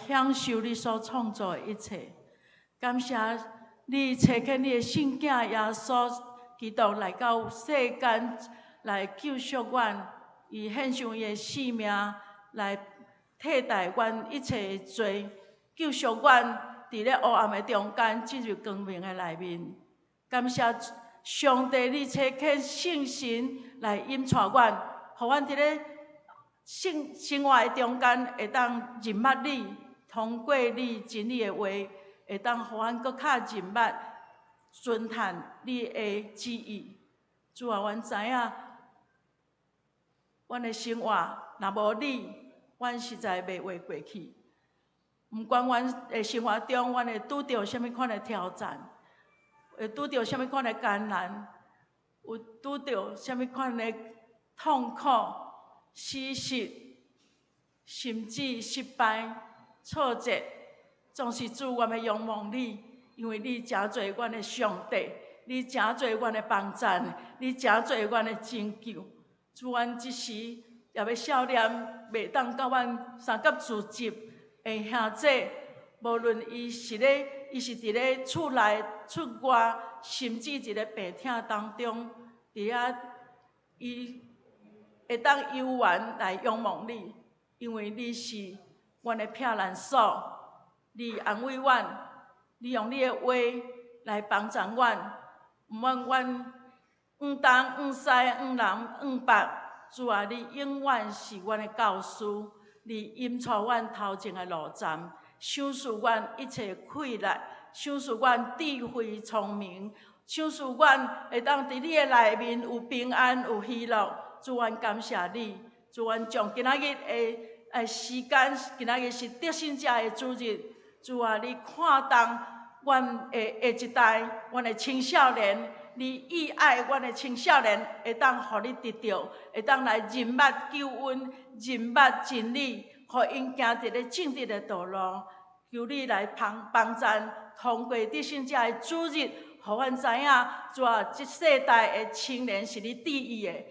享受你所創造的一切。感謝你差遣你的聖囝耶穌基督來到世間來救贖阮，伊獻上伊的性命來替代阮一切的罪，救贖阮佇咧黑暗的中間進入光明的內面。感謝上帝，你差遣聖神來引帶阮，予阮佇咧生生活的中間會當認捌你，通過你真理的話，會當予阮閣較認捌、遵行你的旨意。主啊，阮知影，阮的生活若無你，阮實在袂活過去。毋管阮的生活中，阮會拄著啥物款的挑戰，會拄著啥物款的艱難，有拄著啥物款的痛苦、死失，甚至失敗、挫折，總是主，阮欲仰望你，因為你成做阮的上帝，你成做阮的幫贊，你成做阮的拯救。主，阮這時也欲數念袂當佮阮相佮聚集的兄弟，無論伊是咧，伊是佇咧厝內、厝外，甚至佇咧病痛當中，佇遐伊會當猶原來仰望你，因為你是阮的避難所，你安慰阮，你用你的話來幫助阮，毋管阮往東往西往南往北，主啊，你永遠是阮的教師，你引帶阮頭前的路站，賞賜阮一切氣力，賞賜阮智慧聰明，賞賜阮會當佇你的內面有平安有喜樂。主，阮感謝你，主，阮將今仔日的時間，今仔日是得勝者的主日，主啊，你看重阮的下一代，阮的青少年，你意愛阮的青少年會當予你得著，會當來認捌救恩，認捌真理，予𪜶行佇咧正直的道路。求你來幫幫贊，通過得勝者的主日，予阮知影，主啊，這世代的青年是你注意的，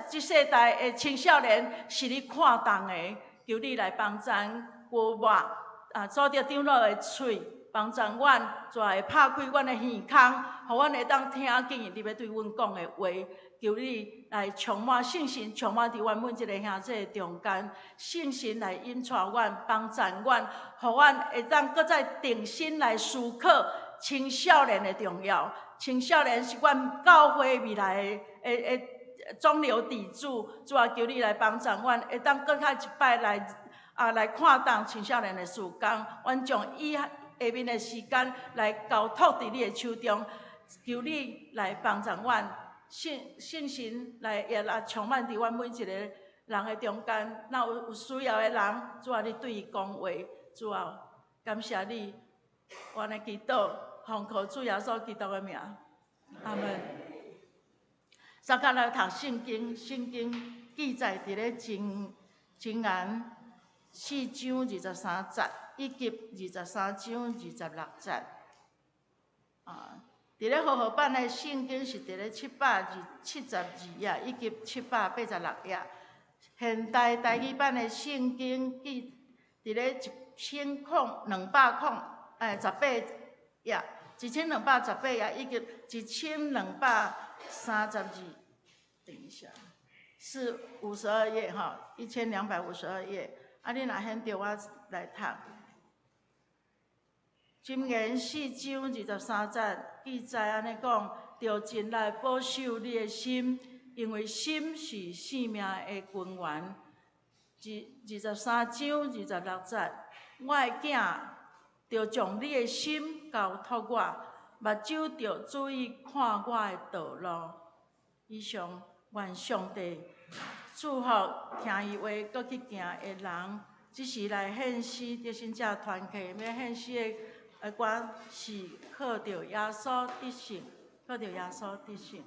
這世代的青少年是你看重的。求你來幫贊國外啊，組織長老的喙，幫助阮，主啊，會拍開阮的耳孔，予阮會當聽見你欲對阮講的話。求你來充滿聖神，充滿佇阮每一个兄弟的中間，聖神來引帶阮，幫助阮，予阮會當閣再定心來思考青少年的重要。青少年是阮教會未來的中流砥柱。主啊，求你來幫助阮，會當閣較一擺來啊來看重青少年的事工。阮將以下面的時間來交託佇你的手中，求你來幫助阮。聖聖神來也來充滿佇阮每一個人的中間，若有需要的人，主啊，你對伊講話，主啊，感謝你，阮的祈禱，奉靠主耶穌基督的名，阿門。大家來讀聖經，聖經記載佇咧箴箴言四章二十三節以及二十三章二十六節，啊。佇咧和合版的聖經是佇咧772頁以及786頁。現代台語版的聖經記佇咧一千空兩百空十八頁，1218頁以及1232，等一下，是52頁吼，1252頁。啊，你若現著我來讀。箴言四章二十三節記載按呢講：著盡力保守你的心，因為心是性命的根源。二十三章二十六節，我的囝，著將你的心交託我，目睭著注意看我的道路。以上，願上帝祝福聽伊話閣去行的人。這時來獻詩得勝者團契，欲獻詩的歌是靠著耶穌得勝，靠著耶穌得勝。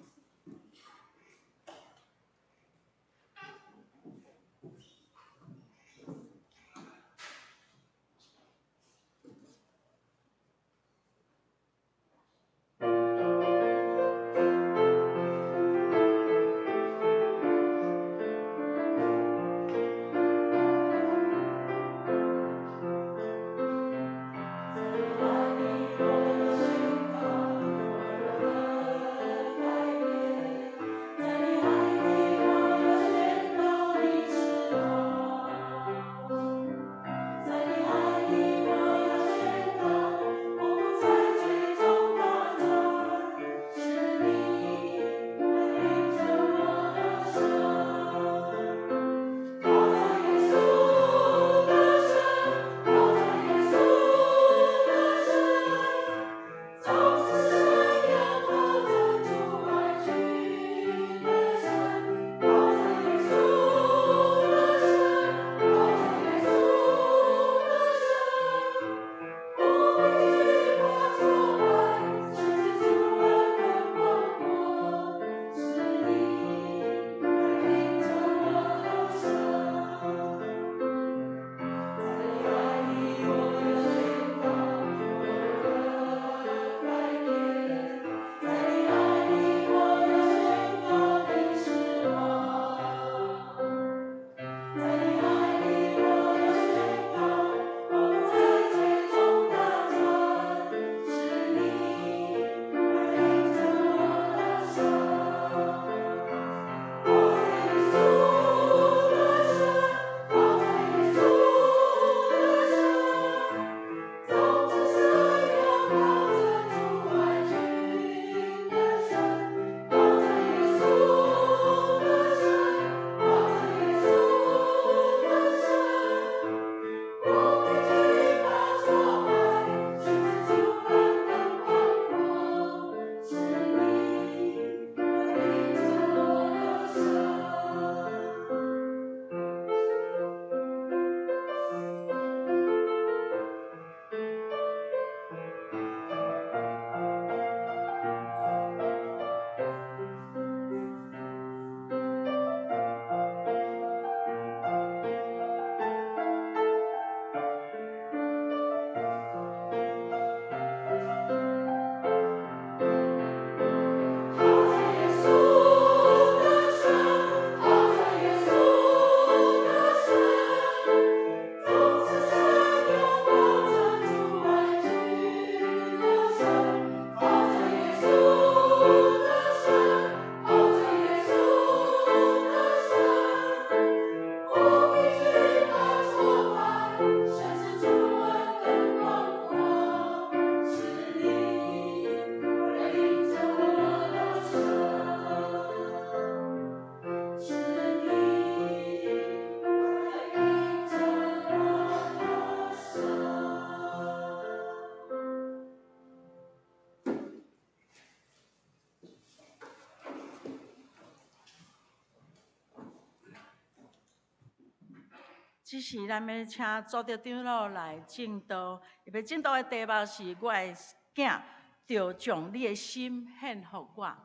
這時咱欲請祖德長老來證道，伊欲證道的題目是我的囝，著將你的心獻予我。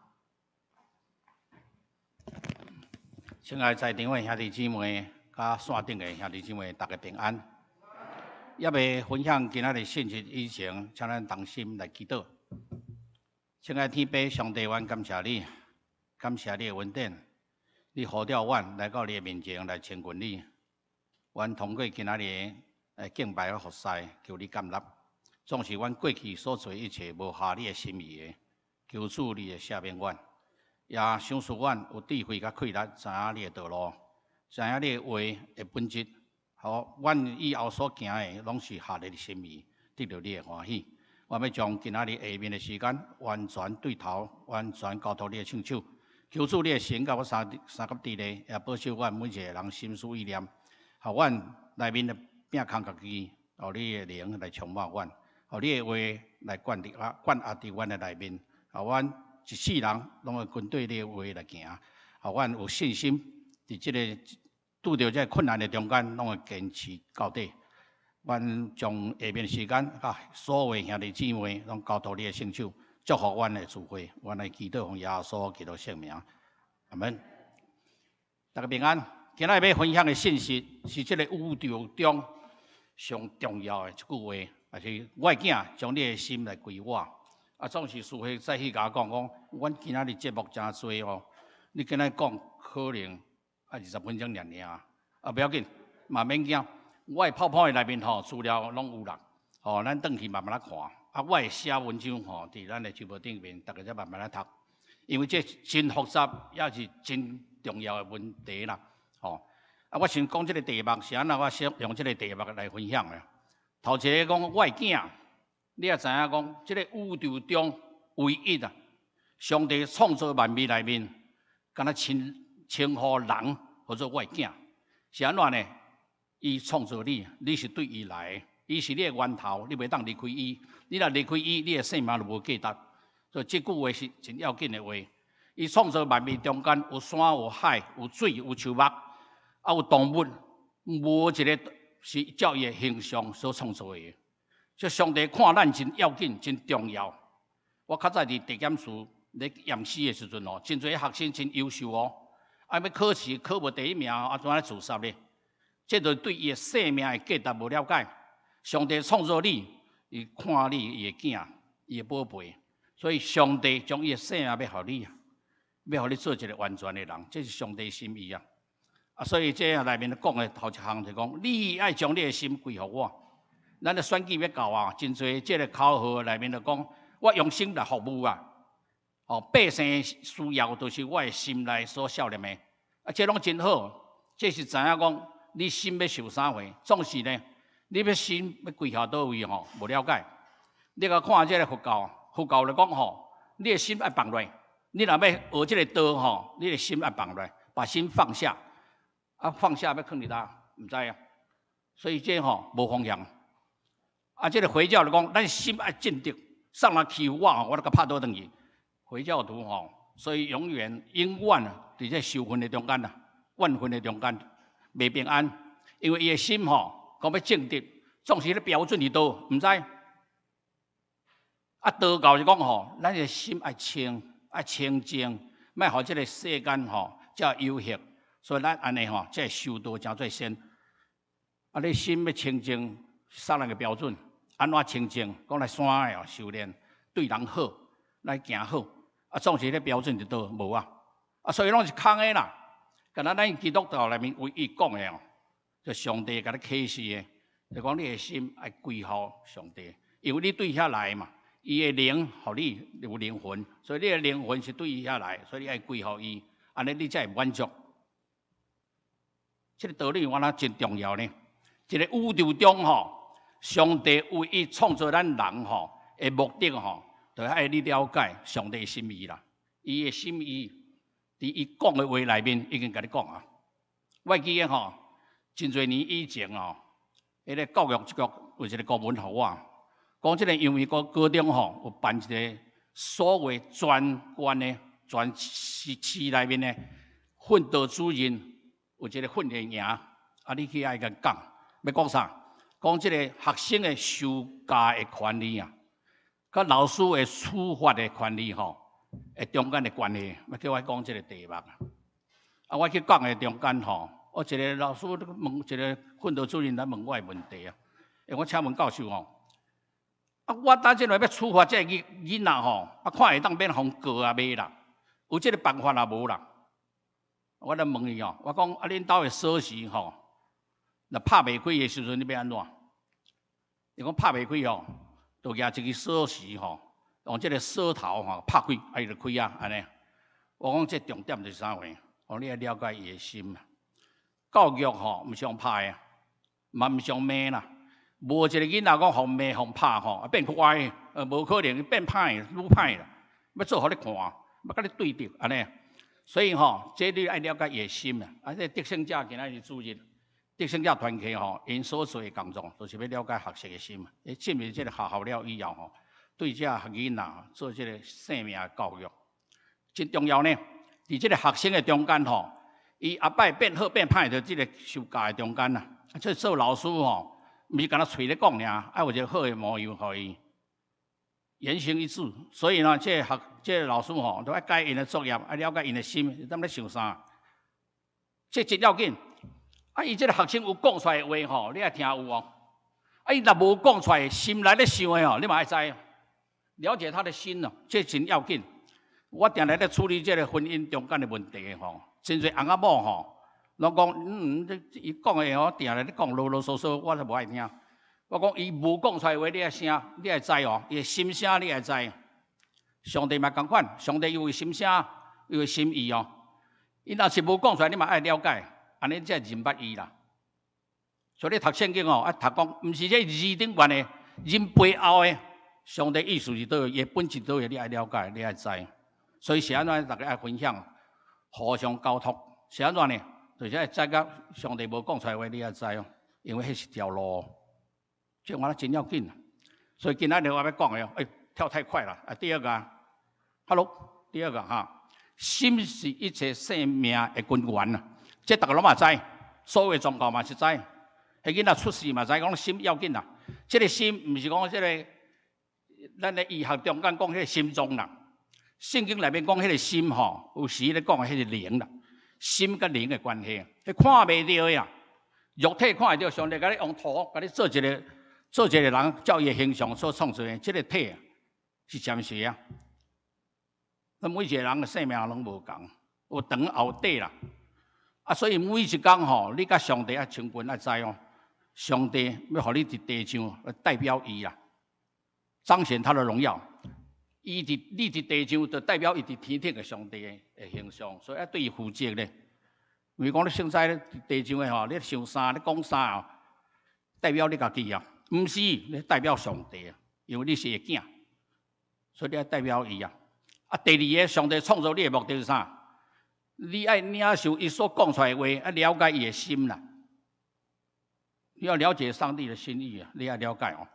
親愛在場的兄弟姊妹，佮線頂的兄弟姊妹，大家平安。猶未分享今仔日信息以前，請咱同心來祈禱。親愛天父上帝，阮感謝你，感謝你的恩典，你呼召阮來到你的面前來親近你。阮通過今仔日的敬拜和服侍，求你接納。總是阮過去所做一切無合你的心意的，求主你會赦免阮，也賞賜阮有智慧佮氣力，知影你的道路，知影你的話的本質。予阮以後所行的，攏是合你的心意，得著你的歡喜。我欲將今仔日下面的時間，完全對頭，完全交託你的聖手。求主你的神佮我相相佮佇咧，也保守阮每一個人心思意念，予阮內面的摒空家己，予你的靈來充滿阮，予你的話來灌佇啊灌壓佇阮的內面，予阮一世人攏會跟對你的話來行，予阮有信心，佇這个拄著這个困難的中間，攏會堅持到底。阮將下面時間，佮所有兄弟姊妹，攏交託你的聖手，祝福阮的聚會。阮來祈禱奉耶穌基督聖名，阿門。大家平安。今仔日欲分享的信息是這个宇宙中上重要的一句話，也是我的囝將你的心來歸我。啊，總是師父早起共我講講，阮今仔日節目誠濟哦，你今仔講可能愛20分鐘爾爾啊，不要緊，嘛免驚。我的 PowerPoint 內面吼資料攏有啦，吼，咱轉去慢慢仔看。啊，我會寫文章吼，佇咱的直播頂面，大家才慢慢仔讀。因為這真複雜，也是真重要的問題啦，吼。啊，我先講這个題目是按怎，我先用這个題目來分享的。頭一个講我的囝，你也知影講，這个宇宙中唯一啊，上帝創造萬物內面，敢若稱稱呼人號做我的囝，是按怎呢？伊創造你，你是對伊來的，伊是你的源頭，你袂當離開伊。你若離開伊，你的生命就無價值。所以這句話是真要緊的話。伊創造萬物中間有山有海有水有樹木，啊有動物，無一个是照伊的形象所創造的。這上帝看咱真要緊，真重要。我較早佇地檢署咧驗屍的時陣哦，真濟學生真優秀哦，啊欲考試考無第一名，啊怎來自殺咧？這就對伊的生命的價值無了解。上帝創造你，伊看你伊的囝，伊的寶貝，所以上帝將伊的生命欲予你啊，欲予你做一个完全的人，這是上帝心意啊！啊，所以這內面講的頭一項就講，你愛將你的心歸予我。咱的選舉欲到啊，真濟這个口號內面就講，我用心來服務啊！哦，百姓需要就是我的心內所想念的，啊，這攏真好，這是知影講。你心欲受啥貨？總是呢，你欲心欲歸向佗位吼，無了解。你共看這个佛教，佛教來講吼，你的心愛放落。你若欲學這个道吼，你的心愛放落，把心放下。啊，放下欲囥佇佗？毋知啊。所以這吼無方向。啊，這个回教來講，咱心愛正直，啥人欺負我吼，我就共拍倒轉去。回教徒吼，所以永遠永遠佇這仇恨的中間啊，怨恨的中間。袂平安，因為伊的心吼，講欲正直，總是咧標準佇佗，毋知。啊，道教是講吼，咱的心愛清，愛清淨，莫予這个世間吼遮誘惑，所以咱按呢吼，才會修道成做仙。啊，你心欲清淨，啥人的標準？按怎清淨？講來山的哦，修煉對人好，來行好。啊，總是咧標準佇佗，無啊。啊，所以攏是空的啦。敢若咱基督教內面唯一講的哦，就上帝共你啟示的，就講你的心愛歸予上帝，因為你對遐來嘛，伊的靈予你有靈魂，所以你的靈魂是對伊遐來，所以你愛歸予伊，按呢你才會滿足。這个道理我諗真重要呢。一个宇宙中吼，上帝唯一創造咱人吼的目的吼，就是愛你了解上帝的心意啦，伊的心意。佇伊講的話內面已經共你講啊。我會記得吼，真濟年以前哦，彼个教育局有一个顧問予我，講這个楊梅高高中吼有辦一个所謂全縣的全市市內面的訓導主任有一个訓練營，啊，啊，你去愛共講，欲講啥？講這個學生的受教的權利啊，佮老師的處罰的權利吼，的中間的關係，欲叫我講這個題目啊。啊，我去講的中間吼，我一個老師問一個訓導主任來問我的問題啊。欸，我請問教授吼，啊，我等陣欲處罰這個囡仔吼，啊，看會當免予告啊袂啦？有這個辦法啊無啦？我來問伊哦，我講啊，恁兜的鎖匙吼，若拍袂開的時陣，你欲按怎？伊講拍袂開吼，就舉一支鎖匙吼，用這個鎖頭吼拍開，啊伊就開啊，按呢。我講這重點就是啥貨？講你愛了解伊的心啊。教育吼，毋是用拍的，嘛毋是用罵啦。無一個囡仔講予罵予拍吼，啊變乖，無可能變歹，愈歹啦。欲做予你看，欲共你對著，按呢。所以吼，這你愛了解伊的心啊。啊，這得勝者今仔日主日，得勝者團契吼，𪜶所做的工作，就是欲了解學生的心。伊進入這個學校了以後吼，對這囡仔做這個生命的教育，真重要呢。佇這個學生的中間吼，伊後擺變好變歹，就這個受教的中間啊。啊，這做老師吼，毋是干焦喙咧講爾，愛有一個好的模樣，予伊言行一致。所以呢，這個學這個老師吼，都愛改𪜶的作業，愛了解𪜶的心，踮咧想啥？這真要緊。啊，伊這個學生有講出來的話吼，你愛聽有哦。啊，伊若無講出來，心內咧想的吼，你嘛愛知。了解他的心哦，這真要緊。我定定咧處理這個婚姻中間的問題吼，真濟翁仔某吼，攏講這伊講的吼，定定咧講囉囉嗦嗦，我就無愛聽。我講伊無講出來話，你愛聲，你愛知哦，伊的心聲你愛知。上帝嘛仝款，上帝有伊心聲，有伊心意哦。伊若是無講出來，你嘛愛了解，按呢才認捌伊啦。所以你讀聖經哦，愛讀講，毋是這字頂懸的，人背後的上帝意思是佗位，伊的本質佗位，你愛了解，你愛知。所以是按怎，大家愛分享，互相交託，是按怎呢？就是愛知影上帝無講出來話，你愛知哦，因為彼是條路，這我真要緊。所以今仔日我欲講的哦，欸，跳太快了啊！第二個啊，Hello，第二個哈，心是一切生命的根源啊，這逐家攏嘛知，所有的宗教嘛是知，彼囡仔出世嘛知講心要緊啦。這個心毋是講這個，咱的醫學中間講彼個心臟啦。聖經內面講彼個心吼，有時咧講的彼個靈啦，心佮靈的關係，彼看袂著的啊，肉體看會著，上帝共你用土，共你做一個人，照伊的形象所創造的，這個體啊是暫時啊。咱每一個人的生命攏無仝，有長有短啦。啊，所以每一工吼，你佮上帝愛親近愛知哦，上帝欲予你佇地上代表伊啦，彰顯他的榮耀。伊佇你佇地上，就代表伊佇天頂的上帝的形象，所以愛對伊負責咧。因為講你徊彩佇地上的吼，你想啥，你講啥哦，代表你家己啊，毋是你代表上帝啊，因為你是伊囝，所以你愛代表伊啊。啊，第二個，上帝創造你的目的是啥？你愛領受伊所講出來的話，愛了解伊的心啦。你要了解上帝的心意啊，你愛了解哦。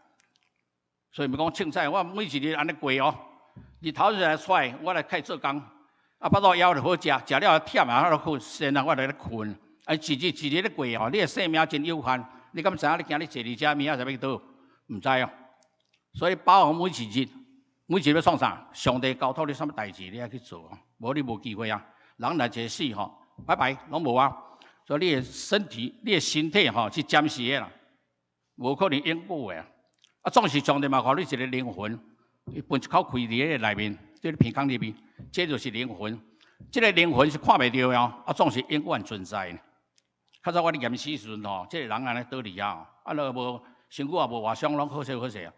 所以毋講凊彩，我每一日按呢過哦。日頭出來出來，我來開始做工，啊，腹肚枵就好食，食了忝啊，我就睏，然後我就咧睏。啊，一日一日咧過哦，你的生命真有限，你敢知影？你今日坐佇遮，明仔載欲去佗？毋知哦。所以把握每一日，每一日欲創啥？上帝交託你啥物代誌，你愛去做哦。無你無機會啊。人來一死吼，拜拜，攏無啊。所以你的身體、你的身體吼是暫時的啦，無可能永久的啊。啊，總是上帝嘛，予你一個靈魂。伊分一口氣佇彼個內面，佇你鼻孔裡面，這就是靈魂。這個靈魂是看袂著的哦，啊，總是永遠存在。較早我咧驗屍時陣吼，這個人按呢倒佇遐，啊，若無身軀也無外傷，攏好勢好勢啊。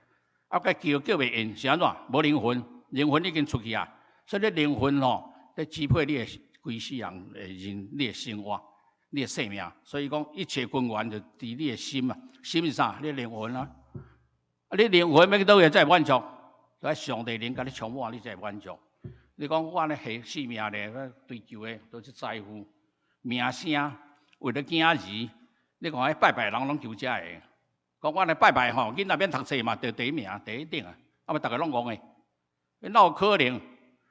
啊，共叫叫袂應，是按怎？無靈魂，靈魂已經出去啊。所以你靈魂吼，咧支配你的規世人的人，你的生活，你的生命。所以講，一切根源就佇你的心啊。心是啥？你的靈魂啊。啊，你靈魂欲去佗位才會滿足？愛上帝靈共你充滿，你才會滿足。你講我按呢下性命咧，追求的都是財富、名聲，為著囝兒。你看彼拜拜人攏求這个。講我按呢拜拜吼，囡仔免讀冊嘛，得第一名，第一等啊。啊欲逐家攏戇的，哪有可能？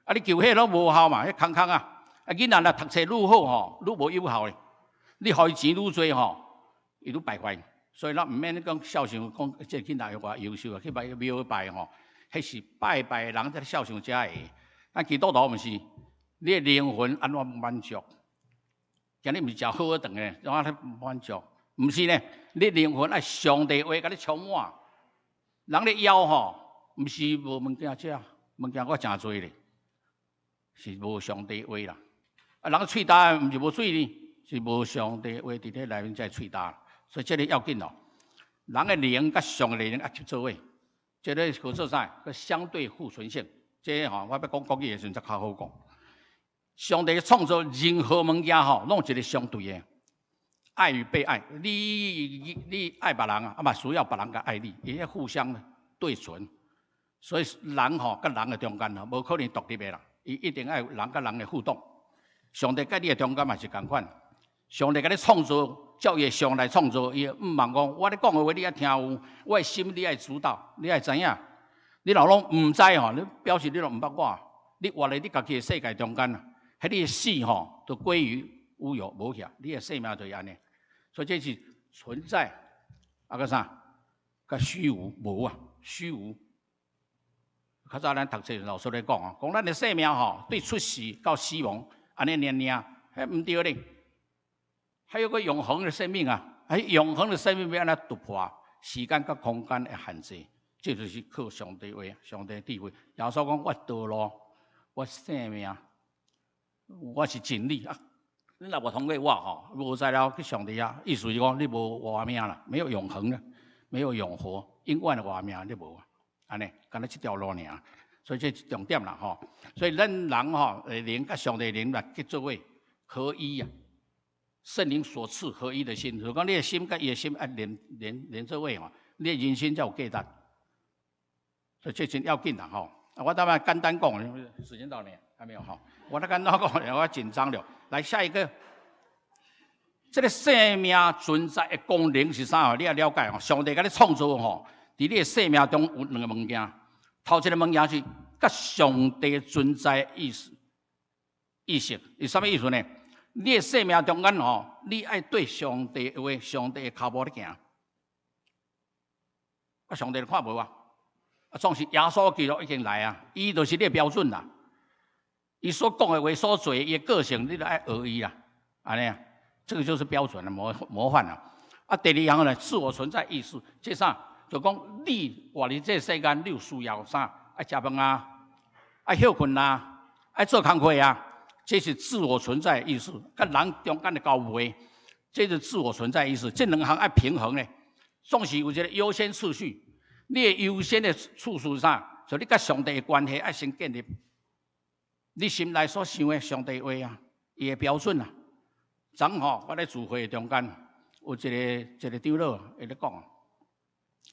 啊，你求彼攏無效嘛，彼空空啊！啊，囡仔若讀冊愈好吼，愈無有效的。你予伊錢愈濟吼，伊愈敗壞。所以咱毋免講孝想講，這個囡仔有偌優秀啊，去拜廟拜吼，彼是拜拜的人才孝想遮個。咱基督徒毋是，你的靈魂按怎滿足？今日毋是食好好頓的，怎啊滿足？毋是呢，你靈魂愛上帝話共你充滿。人咧枵吼，毋是無物件食，物件閣誠濟咧，是無上帝話啦。啊，人喙焦毋是無水呢，是無上帝話佇咧內面才會喙焦。所以這個要緊哦。人的靈佮上帝靈愛合做伙，這個叫做啥？叫相對互存性。這個吼，我欲講國語的時陣才較好講。上帝創造任何物件吼，攏有一個相對的，愛與被愛。你愛別人啊，啊嘛需要別人共愛你，伊咧互相對存。所以人吼佮人的中間吼，無可能獨立的啦，伊一定愛人佮人的互動。上帝佮你的中間嘛是仝款，上帝共你創造，照伊的像來創造，伊毋茫講，我咧講的話你愛聽有，我的心你愛知道，你愛知影。你若攏毋知吼，你表示你攏毋捌我。你活佇你家己的世界中間啊，彼你的死吼，就歸於烏有，無去啊！你的生命就是按呢，所以這是存在啊閣啥？閣虛無無啊，虛無。較早咱讀冊老師咧講啊，講咱的生命吼，對出世到死亡，按呢爾爾，彼毋對咧。還有個永恆的生命啊！彼永恆的生命欲按怎突破時間佮空間的限制？這就是靠上帝話、上帝智慧。耶穌講：我道路，我生命，我是真理啊！你若無通過我吼，無才了去上帝遐。意思是講你無活命啦，沒有永恆啦，沒有永活，永遠的活命你無。按呢，干焦這條路爾。所以這是重點啦吼。所以咱人吼，靈佮上帝靈來結做伙合一啊。聖靈所賜合一的心，就講你的心佮伊的心愛連做伙吼，你的人生才有價值。所以這真要緊啦吼。我等下簡單講，時間到了沒？還沒有吼。我來簡單講，我緊張了。來下一個，這個生命存在的功能是啥？你愛了解吼。上帝共你創造吼，佇你的生命中有兩个物件。頭一个物件是佮上帝存在意識，意識是啥物意思呢？你的生命中間吼，你愛對上帝的話、上帝的跤步咧行。啊，上帝都看無啊！啊，總是耶穌基督已經來啊，伊就是你的標準啦。伊所講的話、所做的，伊的個性，你都愛學伊啦。按呢啊，這個就是標準的模範啦。啊，第二項呢，自我存在意識，這啥？就講你活佇這世間，你有需要啥？愛食飯啊，愛歇睏啊，愛做工課啊。這是自我存在意識，佮人中間的交配，這是自我存在意識。這兩項愛平衡呢，總是有一個優先次序。你的優先的次序是啥？就你佮上帝的關係愛先建立。你心內所想的上帝話啊，伊的標準啊。昨吼，我咧聚會中間有一個長老伊咧講，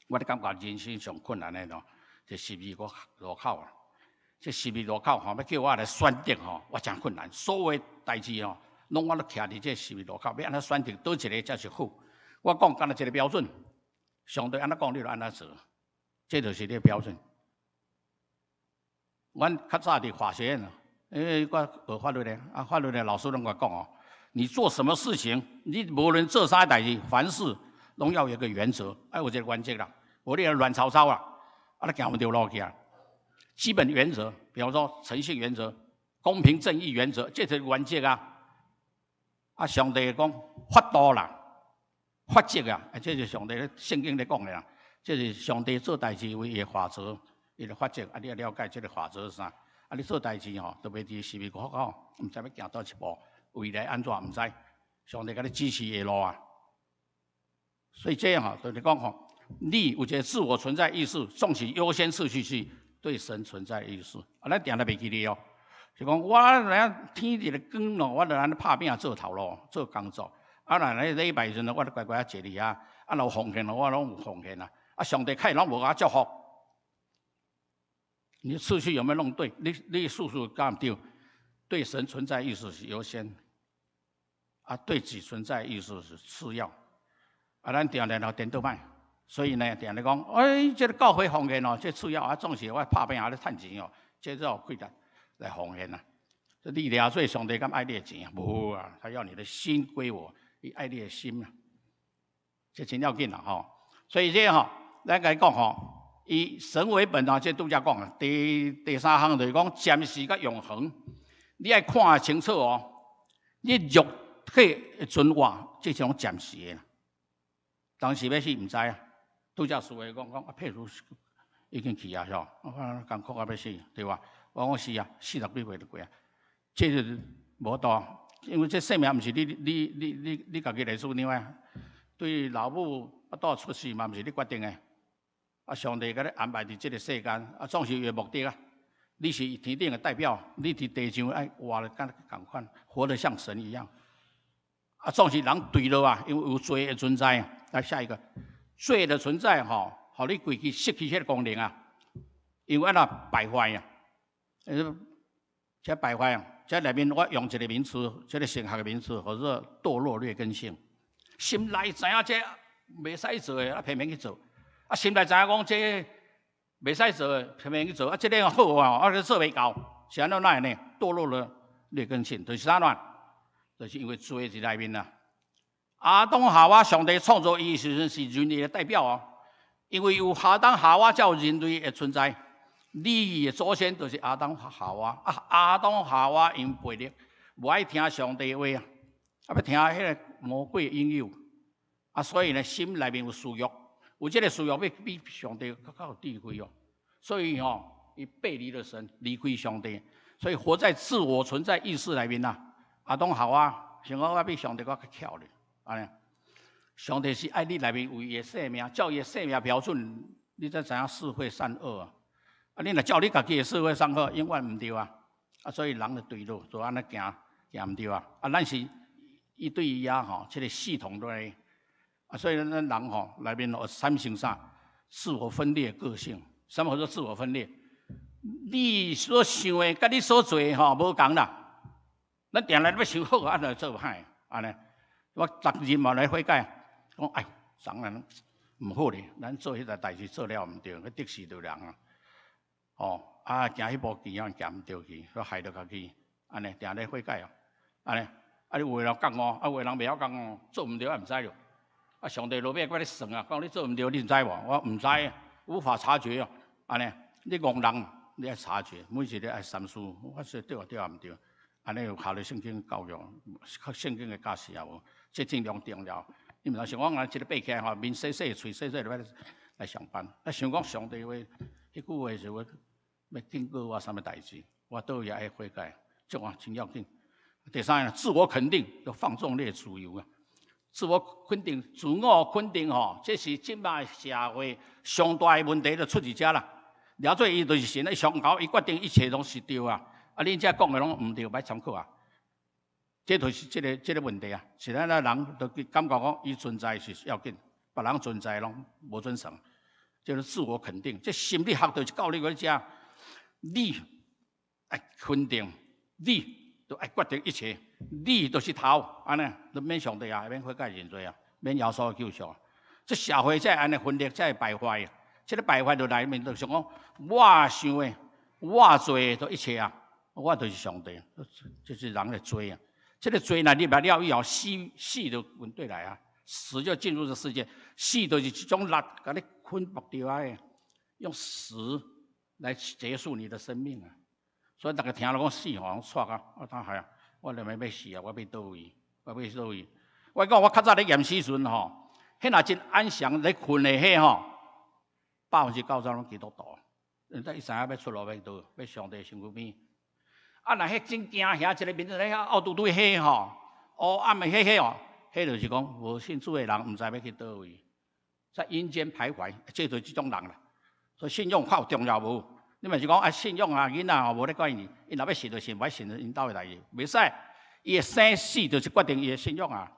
我咧感覺人生上困難的咯，就十字路口啊。這十字路口吼，欲叫我來選擇吼，我誠困難。所有代誌吼，攏我都徛佇這十字路口，欲按怎選擇，佗一個才是好？我講干焦一個標準，上帝按怎講，你就按怎做，這就是你的標準。阮較早佇法學院，因為我學法律的，啊，法律的老師攏共我講哦，你做什麼事情，你無論做啥代誌，凡事攏要有一個原則，愛有一個原則啦，無你亂糟糟啊，啊，你行毋著路去啊。基本原則，比方說誠信原則、公平正義原則，這是原則啊。啊，上帝講法度啦、法則啊，這是上帝聖經咧講的啦。這是上帝做代誌唯一的法則，伊的法則啊，你愛了解這个法則是啥？啊，你做代誌吼，特別佇十字路口，毋知欲行佗一步，未來按怎毋知，上帝共你指示的路啊。所以這樣吼，就是講吼，你有一個自我存在意識，總是優先次序是對神存在意識。啊，咱定定袂記得哦。就講我來天一个光咯，我就按呢拍拚做頭路做工作。啊，若咧禮拜時陣，我就乖乖仔坐佇遐。啊，若有奉獻咯，我攏有奉獻啊。啊，上帝開攏無共我祝福。你次序有沒有弄對？你次序敢對？對神存在意識是優先，啊，對己存在意識是次要。啊，咱定定就顛倒擺，所以呢，定定講，哎，這个教會奉獻哦，這次要啊，總是我拍拚咧趁錢哦，這做氣力來奉獻啊。這你掠做上帝敢愛你的錢啊？無啊，他要你的心歸我，伊愛你的心啊。這真要緊啦吼。所以這吼，咱共伊講吼，以神為本啊，這拄才講啊。第三項就是講暫時佮永恆，你愛看清楚哦。你肉體的存活，這是攏暫時的啦。當時欲死毋知啊。拄才師父講講啊，譬如已經去啊，是吧？我看艱苦啊欲死，對吧？我講是啊，40幾歲就過啊。這個無度，因為這生命毋是你家己來主張的。對老母腹肚出世嘛，毋是你決定的。啊，上帝共你安排佇這個世間，啊，總是有目的啊。你是天頂的代表，你佇地上愛活得敢仝款，活得像神一樣。啊，總是人墜落啊，因為有罪的存在。來下一個，罪的存在吼，予你規氣失去彼個功能啊。因為按怎敗壞啊？這敗壞啊！這內面我用一個名詞，這個神學的名詞，叫做墮落劣根性。心內知影這袂使做的，啊偏偏去做。啊，心內知影講這袂使做的，偏偏去做。啊，這個好啊，啊，做袂到，是按怎來呢？墮落了劣根性，就是啥怎？就是因為罪佇內面啊。亞當夏娃，上帝創造伊時陣是人類的代表哦。因為有亞當夏娃才有人類的存在。你的祖先就是亞當夏娃。啊，亞當夏娃因悖逆，無愛聽上帝話啊，啊，欲聽彼個魔鬼引誘。啊，所以呢，心內面有私欲，有這個私欲欲比上帝閣較有智慧哦。所以吼，伊背離了神，離開上帝，所以活在自我存在意識內面啊。亞當夏娃想講我比上帝閣較巧咧，按呢？上帝是愛你內面有伊的生命，照伊的生命標準，你才知影是非善惡啊。啊，你若照你家己的是非善惡，永遠毋對啊。啊，所以人就墜落，就按呢行行毋對啊。啊，咱是一對一啊，吼，這個系統內。啊，所以咱人吼內面有產生啥？自我分裂個性。什麼叫做自我分裂？你所想的，佮你所做的吼無仝啦。咱定來欲想好，啊，來做歹，按呢。我逐日嘛來悔改，講哎，昨昏毋好咧，咱做彼個代誌做了毋對，去得罪著人啊。哦，啊，行彼步棋啊，行毋對去，煞害著家己，按呢定咧悔改哦。按呢，啊，你有的人覺悟，啊，有的人袂曉覺悟，做毋對也毋知著。啊，上帝落尾閣咧算啊，講你做毋對，你毋知無？我毋知，無法察覺哦。按呢，你戇人，你愛察覺，每一個愛三思。我說對啊對啊毋對，按呢有考慮聖經教育，聖經的教示也無，這真重重要。你毋通想講啊，一個爬起來吼，面洗洗，喙洗洗就欲來上班。啊，想講上帝話，彼句話是話欲警告我啥物代誌，我佗位愛悔改，這種真要緊。第三個，自我肯定，要放縱你的自由啊。自我肯定、自我肯定吼，這是這擺社會上大的問題，就出佇遮啦。了做伊就是神，伊上高，伊決定一切攏是對啊。啊，恁這講的攏毋對，欲參考啊。這就是這個問題啊。是咱咱人都感覺講，伊存在是要緊，別人存在攏無準繩。就是自我肯定，這心理學就是教你閣遮，你愛肯定，你就愛決定一切。你就是頭，按呢，都免上帝啊，免悔改認罪啊，免耶穌救贖。這社會才會按呢分裂，才會敗壞啊。這個敗壞就內面就是講，我想的，我做的都一切啊，我就是上帝，這是人的罪啊。這個罪若入來了以後，死死就滾對來啊，死就進入這世界，死就是一種力，共你捆縛著啊，用死來結束你的生命啊。所以逐家聽了講死吼，攏掣啊，我當係啊。我認為欲死啊！我欲佗位？我欲佗位？我講我較早咧驗屍時陣吼，彼若真安詳咧睏的彼吼，90%攏基督徒。人家伊知影欲出路欲佗，欲上帝身軀邊。啊，若彼真驚遐一個面咧遐烏拄拄彼吼，烏暗的彼彼哦，彼就是講無信主的人，毋知欲去佗位，在陰間徘徊，這就是這種人啦。所以信仰較有重要無？你毋是講啊，信仰啊，囡仔吼無咧管伊，伊若欲信就信，無愛信就𪜶兜的代誌，袂使。伊的生死就是決定伊的信仰啊。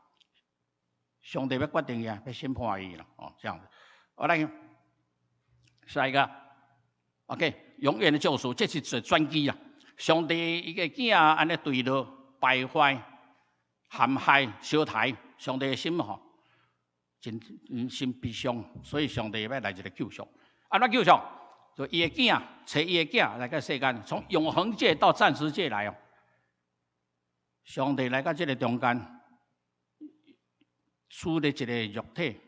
上帝欲決定伊啊，欲審判伊啦，哦，這樣子。好來，下一個，OK，永遠的救贖，這是一轉機啊。上帝伊个囝按呢墜落敗壞、陷害、相刣，上帝的心吼，真心悲傷，所以上帝欲來一個救贖。按怎救贖？就伊的囝，揣伊的囝來到世間，從永恆界到暫時界來哦。上帝來到這個中間，取了一個肉體，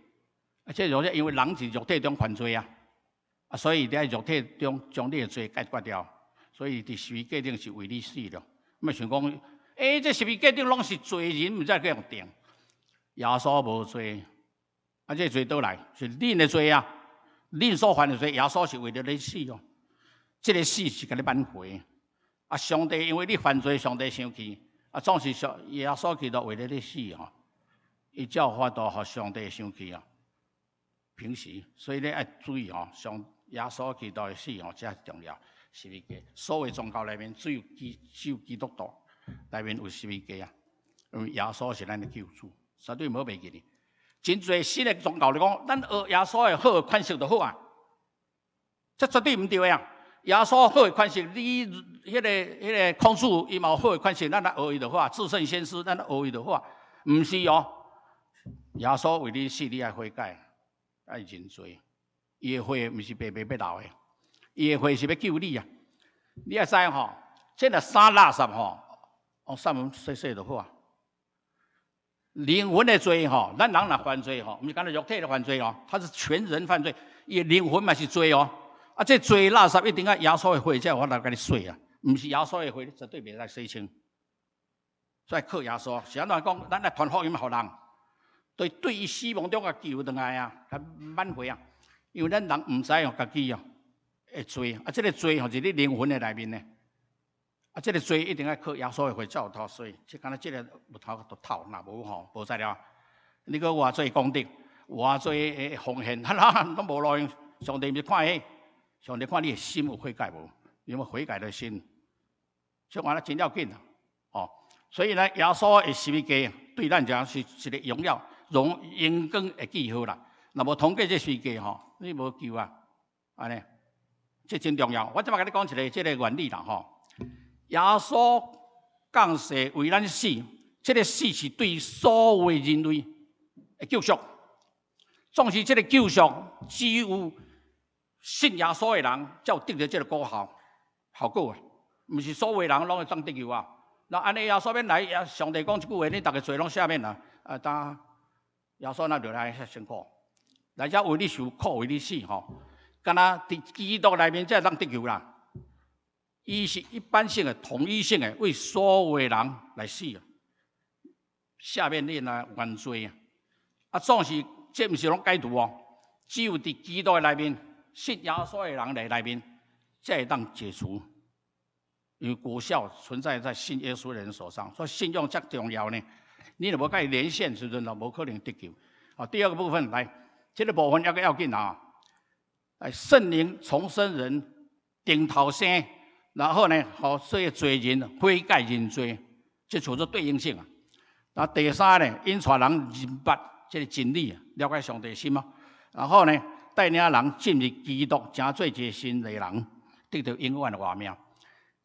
啊，這肉體因為人佇肉體中犯罪啊，啊，所以佇肉體中將你的罪解決掉，所以佇十字架頂是為你死了。莫想講，欸，這十字架頂攏是罪人，毋知去予釘。耶穌無罪，啊，這罪佗來？是恁的罪啊！恁所犯的罪，耶穌是為著你死哦。這个死是共你挽回。啊，上帝因為你犯罪，上帝生氣。啊，總是上耶穌基督為著你死吼，伊才有法度予上帝生氣啊。平時，所以你愛注意吼，上耶穌基督的死吼，才重要。十字架，所有宗教內面只有基督徒內面有十字架啊，因為耶穌是咱的救主，絕對毋好袂記得。真濟新的宗教來講，咱學耶穌的好的款式就好啊，這絕對毋對的啊！耶穌好的款式，你彼个孔子伊嘛有好的款式，咱來學伊就好啊。至聖先師，咱來學伊就好啊。毋是哦，耶穌為你死，你愛悔改，愛認罪。伊的血毋是白白欲流的，伊的血是欲救你啊！你愛知吼，這若衫垃圾吼，哦，上門洗洗就好啊。靈魂的罪吼，咱人若犯罪吼，毋是干焦肉體的犯罪哦，他是全人犯罪，伊的靈魂嘛是罪哦。啊，這罪垃圾一定愛耶穌的血才有法度共你洗啊，毋是耶穌的血，絕對袂使洗清。所以靠耶穌，是按怎講？咱來傳福音予人，對伊死亡中共救轉來啊，共挽回啊。因為咱人毋知哦，家己哦的罪，啊，這个罪吼是你靈魂的內面的。啊，這个罪一定愛靠耶穌的血才有法洗。這敢若這个木頭都透，若無吼無才了。你閣偌濟功德，偌濟的奉獻，哈啦，攏無路用。上帝毋是看彼，上帝看你的心有悔改無？有無悔改的心？這完了真要緊啊！哦，所以呢，耶穌的十字架對咱講是一个榮耀、榮榮光的記號啦。若無通過這十字架吼，你無救啊！按呢，這真重要。我這擺共你講一个這个原理啦吼。耶穌降世為咱死，這个死是對所有人類的救贖。總是這个救贖，只有信耶穌的人才有得著這个果效效果啊！毋是所有人攏會當得救啊！那按呢耶穌免來，上帝講一句話，你逐家罪攏赦免啦。啊，當耶穌若落來遐辛苦，來遮為你受苦，為你死吼，敢若佇基督內面才會當得救啦。伊是一般性的、統一性的，為所有的人來死啊，赦免你的原罪啊！啊，總是這毋是攏解除哦，只有佇基督的內面，信耶穌的人來內面，才會當解除。因為果效存在在信耶穌的人手上，所以信仰遮重要呢。你若無共伊連線，時陣就無可能得救。好，第二個部分來，這个部分猶閣要緊啊！來，聖靈重生人，重頭生。然後呢，予這个罪人悔改認罪，這叫做對應性啊。那第三呢，引帶人認捌這个真理啊，了解上帝心啊。然後呢，帶領人進入基督，成做一个新的人，得著永遠的活命。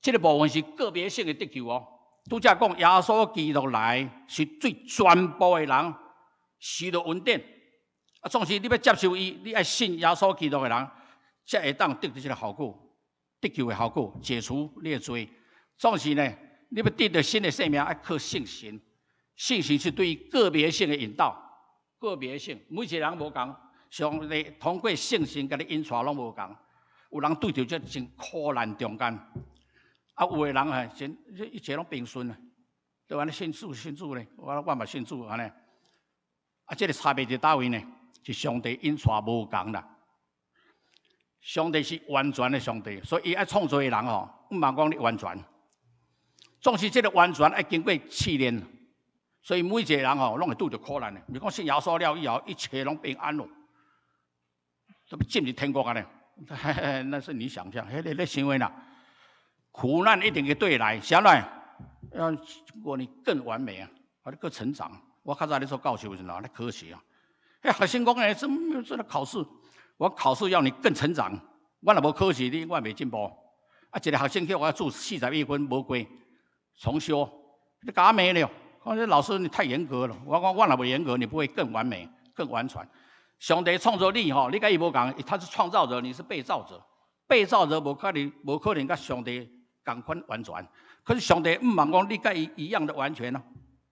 這个部分是個別性的得救哦。拄才講耶穌基督來是對全部的人受著恩典。啊，總是你欲接受伊，你愛信耶穌基督的人，才會當得著這个效果。得救的效果，解除你的罪。總是呢，你欲得著新的生命，愛靠聖神。聖神是對個別性的引導，個別性，每一个人無仝。上帝通過聖神共你引帶，攏無仝。有人對著這真苦難中間，啊，有的人係真一切攏平順啊。對按呢信主信主咧，我嘛信主按呢。啊，這个差別佇佗位呢？是上帝引帶無仝啦。上帝是完全的上帝，所以伊愛創造的人吼，毋茫講你完全。總是這个完全愛經過試煉，所以每一个人吼，攏會拄著苦難的。毋是講信耶穌了以後，一切攏平安咯，欲進入天國按呢？那是你想象，彼个咧想的啦。苦難一定會對來，啥來？要過你更完美啊，予你閣成長。我較早咧做教授的時陣，咧考試啊，彼學生講欸，怎麼這個考試？我考試要你更成長，我若無考試，你永遠袂進步。啊，一个學生叫我注41分無過，重修，你共我罵了。講這老師你太嚴格了。我講我若無嚴格，你不會更完美、更完全。上帝創造你吼，你共伊無仝，他是創造者，你是被造者。被造者無可能，無可能佮上帝仝款完全。可是上帝毋茫講你共伊一樣的完全哦，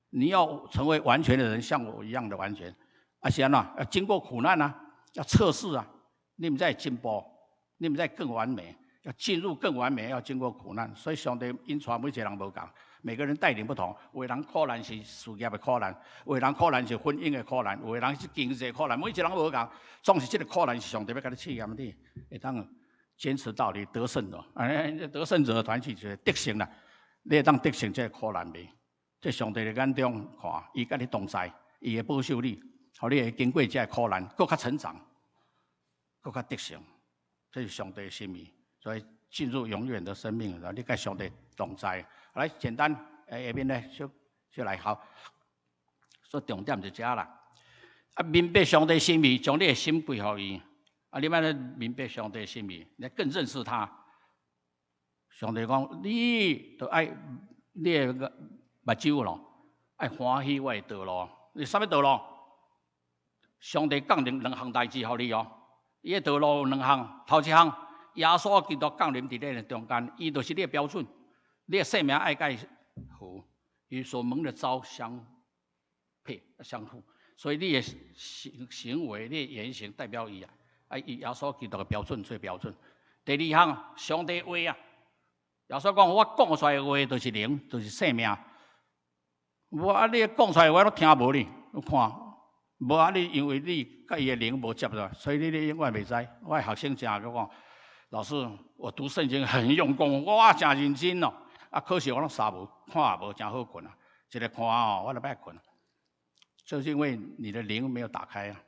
你要成為完全的人，像我一樣的完全。啊是按怎？要經過苦難啊，要測試啊，你毋才會進步，你毋才會更完美。要進入更完美，要經過苦難。所以上帝引帶每一個人無仝，每個人帶領不同。有的人苦難是事業的苦難，有的人苦難是婚姻的苦難，有的人是經濟苦難。每一個人無仝，總是這個苦難是上帝欲共你試驗你，會當堅持到底得勝的。哎，得勝者的團體就是得勝啦。你會當得勝這個苦難未？這上帝的眼中看，伊佮你同在，伊會保守你，予你會經過這個苦難，閣較成長，閣較得勝。這是上帝的心意。所以進入永遠的生命，你佮上帝同在。來，簡單，下面呢，小小來好。所以重點就這啦。啊，明白上帝心意，將你的心歸予伊。啊，你欲按怎明白上帝心意，你更認識他。上帝講，你著愛你的目睭咯，愛歡喜我的道路。你啥物道路？上帝降臨兩項代誌予你哦。伊的道路有兩項，頭一項，耶穌基督降臨佇你的中間，伊就是你的標準。你的生命愛佮伊合，與所蒙的召相配相符，所以你的行為、你的言行代表伊啊，愛以耶穌基督的標準做標準。第二項，上帝話啊，耶穌講我講出來的話就是靈，就是生命。無啊，你講出來的話攏聽無哩，你看，無啊，你因為你佮伊的靈無接觸，所以你永遠袂知。我的學生誠愛講，老師，我讀聖經很用功，我誠認真哦。啊，可是我攏捎無，看也無，誠好睏啊。一个看哦，我就欲睏。就是因為你的靈沒有打開啊，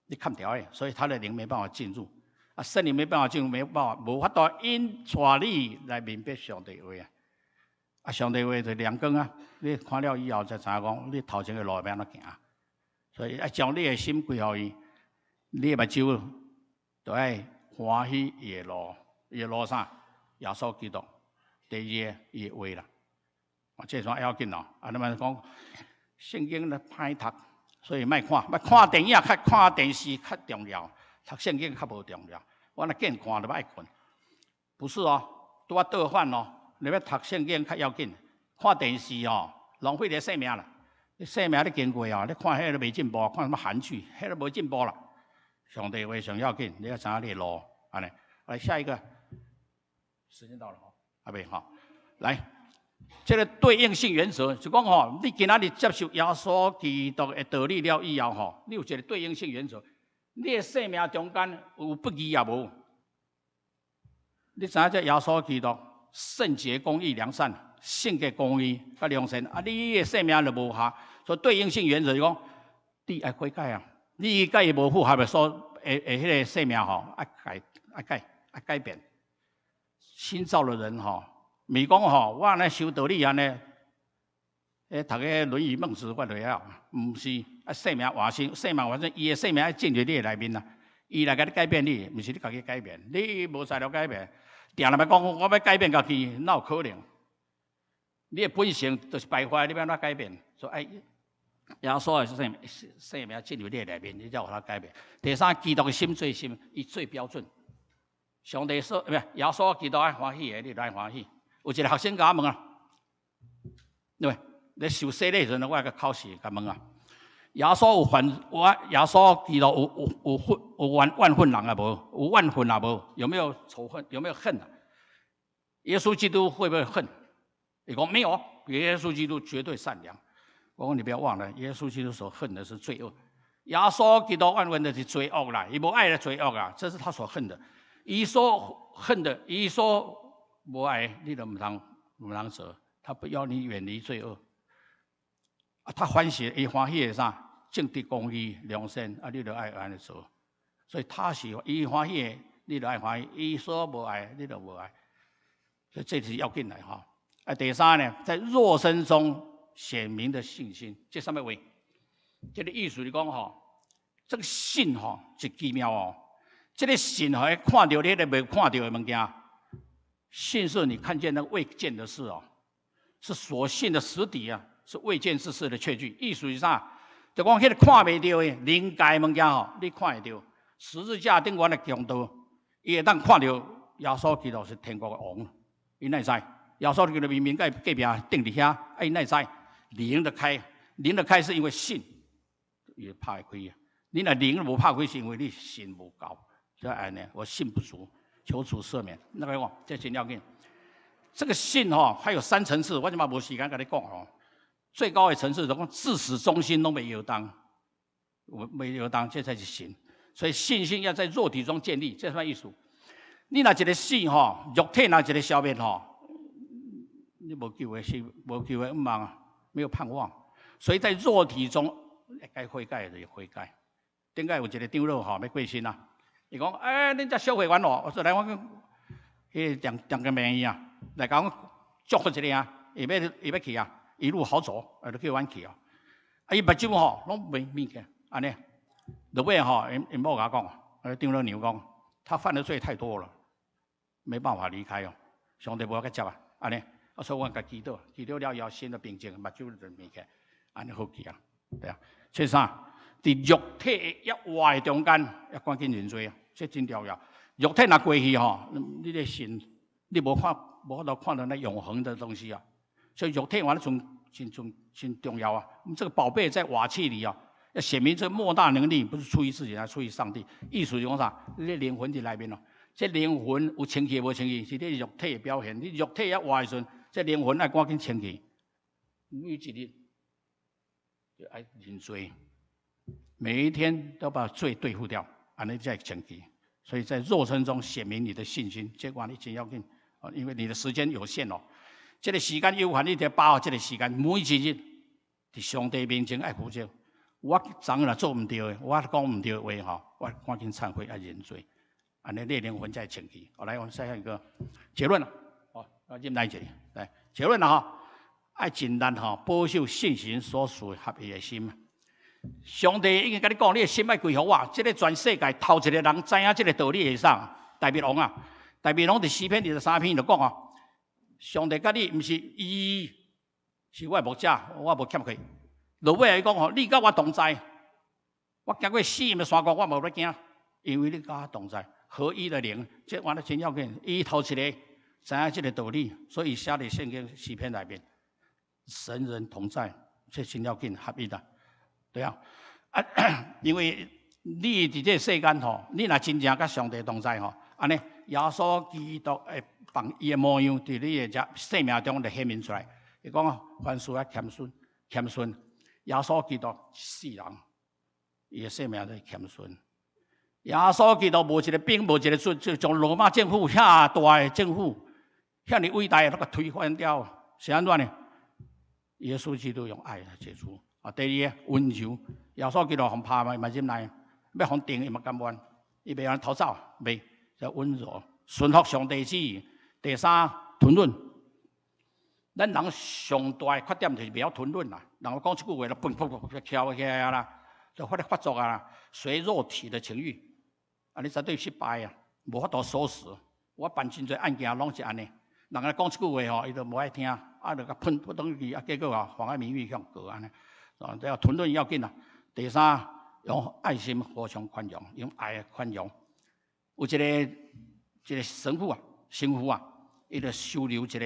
你看掉的，所以他的靈沒辦法進入。啊，聖靈沒辦法進入，沒辦法，無法度引帶你來明白上帝話啊。啊，上帝話就是亮光啊！你看了以後才知影講，你頭前的路欲按怎行。所以愛將你的心歸予伊，你的目睭就愛歡喜伊的路，伊的路啥？耶穌基督。第二个伊的話啦，啊，這算要緊哦。啊，你們講聖經咧歹讀，所以莫看，莫看電影較看電視較重要，讀聖經較無重要。我若見看就愛睏，不是哦，拄仔倒反哦。你欲讀聖經較要緊，看電視哦，浪費你的生命啦。你生命咧經過哦，你看彼个都袂進步，看啥物韓劇，彼个無進步啦。上帝話上要緊，你要知影你的路，按呢。來下一個，時間到了吼，阿未吼，來，這個對應性原則就講吼，你今仔日接受耶穌基督的道理了以後吼，你有一個對應性原則，你的生命中間有不義也無？你知影這耶穌基督聖潔、公義、良善、性格公義佮良善，啊，你的生命就無合，所以對應性原則就講，你愛悔改啊！你佮伊無符合的所的的彼个生命吼，愛改愛改愛改變。新造的人吼，毋是講吼，我按呢修道理按呢，欸，讀个《論語》孟子我就會曉，毋是啊，生命換新，生命換新，伊的生命愛進入你的內面啦，伊來共你改變你，毋是你家己改變，你無才調改變。定定欲講我欲改變家己，哪有可能？你的本性就是敗壞，你欲按怎改變？所以愛耶穌的生命進入你的內面，你才有法改變。第三，基督的心做心，伊做標準。上帝說，毋是耶穌基督愛歡喜的，你就愛歡喜。有一個學生共我問啊，對，咧受洗禮時陣，我共考試共問啊，耶穌有犯我耶穌基督有怨恨人啊無？有怨恨啊無？有沒有仇恨？有沒有恨啊？耶穌基督會不會恨？伊講沒有，耶穌基督絕對善良。我講你不要忘了，耶穌基督所恨的是罪惡。耶穌基督怨恨的是罪惡啦，伊無愛的罪惡啊，這是他所恨的。伊所恨的，伊所無愛，你都毋通做。他不要你遠離罪惡。啊，他歡喜，伊歡喜的啥？正直、公義、良善，啊，你就愛按呢做。所以他是伊歡喜的，你就愛歡喜；伊所無愛，你就無愛。所以這是要緊的哈。啊，第三呢，在肉身中顯明的信心，這啥物話？這個意思是講吼，這個信吼是奇妙哦。這個信吼，看著你彼个未看著的物件，信是你看見那個未見的事哦，是所信的實底啊，是未見之事的確據。意思是啥？就講彼个看袂著的靈界物件吼，你看會著。十字架頂懸的強盜，伊會當看著耶穌基督是天國的王，伊哪會知？耶穌基督明明佇隔壁釘佇遐，啊，伊哪會知？靈就開，靈就開是因為信，伊拍會開啊。你若靈無拍開，是因為你信無夠，就按呢，我信不足，求主赦免。那個講，這真要緊。這個信吼，還有三層次，我這馬無時間共你講吼。最高的層次，就講自始忠心攏袂搖動，袂搖動，這才是信。所以信心要在肉體中建立，這啥意思？你若一个死吼，肉體若一个消滅吼，你無救的是無救的望啊，沒有盼望。所以在肉體中該悔改的就悔改。頂擺有一個長老吼，欲過身啊，伊講：欸，恁遮小會員哦，我說來我講，彼個踮踮個名醫啊，來共我祝福一下啊，伊欲去啊，一路好走，啊，就叫阮去啊。啊，伊目睭吼攏袂眯起，按呢，落尾吼，𪜶𪜶某共我講，啊，長老娘講，他犯的罪太多了，沒辦法離開哦，上帝無法接啊，按呢，啊，所以阮共祈禱，祈禱了以後，心就平靜，目睭就眯起，按呢好去啊，對啊，這啥？佇肉體抑活的中間，要趕緊認罪啊！這真重要。肉體若過去吼，你的心，你無看，無法度看到那永恆的東西啊。所以肉體完了真真真真重要啊。這個寶貝在瓦器裡啊，要顯明這莫大能力，不是出於自己，而出於上帝。意思就講啥？你的靈魂佇內面咯，這靈魂有清氣無清氣，是你肉體的表現。你肉體抑活的時陣，這靈魂愛趕緊清氣。每一日就愛認罪。每一天都把罪對付掉，按呢才會清氣。所以在肉身中顯明你的信心，這關你真要緊啊！因為你的時間有限哦，這個時間有限，你得把握這個時間。每一日佇上帝面前愛負責。我昨昏若做毋對的，我講毋對的話吼，我趕緊懺悔愛認罪，按呢你靈魂才會清氣。好，來，我們再下一個結論啦。好，我入來一個，來結論啦吼，愛盡力吼保守信心所賜合一的心。上帝已經共你講，你的心愛歸予我。這個全世界頭一個人知影這個道理的是啥？大衛王啊，大衛王佇詩篇23篇就講啊，上帝佮你毋是伊是我的牧者，我無欠缺。落尾伊講吼，你佮我同在，我行過死蔭的山谷，我無欲驚，因為你佮我同在，合一的靈，這原來真要緊。伊頭一個知影這個道理，所以寫佇聖經詩篇內面，神人同在，這真要緊，合一的。對啊，啊，因為你佇這個世間吼，你若真正佮上帝同在吼，按呢耶穌基督會放伊的模樣佇你的這生命中就顯明出來。伊講凡事愛謙遜，謙遜。耶穌基督一世人，伊的生命就是謙遜。耶穌基督無一個兵，無一個卒，就將羅馬政府遐大的政府，遐爾偉大的，攏共推翻掉，是按怎呢？耶穌基督用愛來解除。啊，第二個溫柔，耶穌基督予拍嘛，嘛忍耐，欲予釘伊嘛甘願，伊袂按呢逃走，袂，叫溫柔，順服上帝旨意。第三，吞忍。咱人上大的缺點就是袂曉吞忍啦。人講一句話，就砰砰砰砰翹起來啦，就發咧發作啊，隨肉體的情慾，啊，你絕對失敗啊，無法度收拾。我辦真濟案件攏是按呢，人來講一句話吼，伊就無愛聽，啊，就共噴噴轉去，啊，結果啊，妨礙名譽向告按呢。啊，這個吞忍要緊啦。第三，用愛心互相寬容，用愛寬容。有一個神父啊，神父啊，伊就收留一個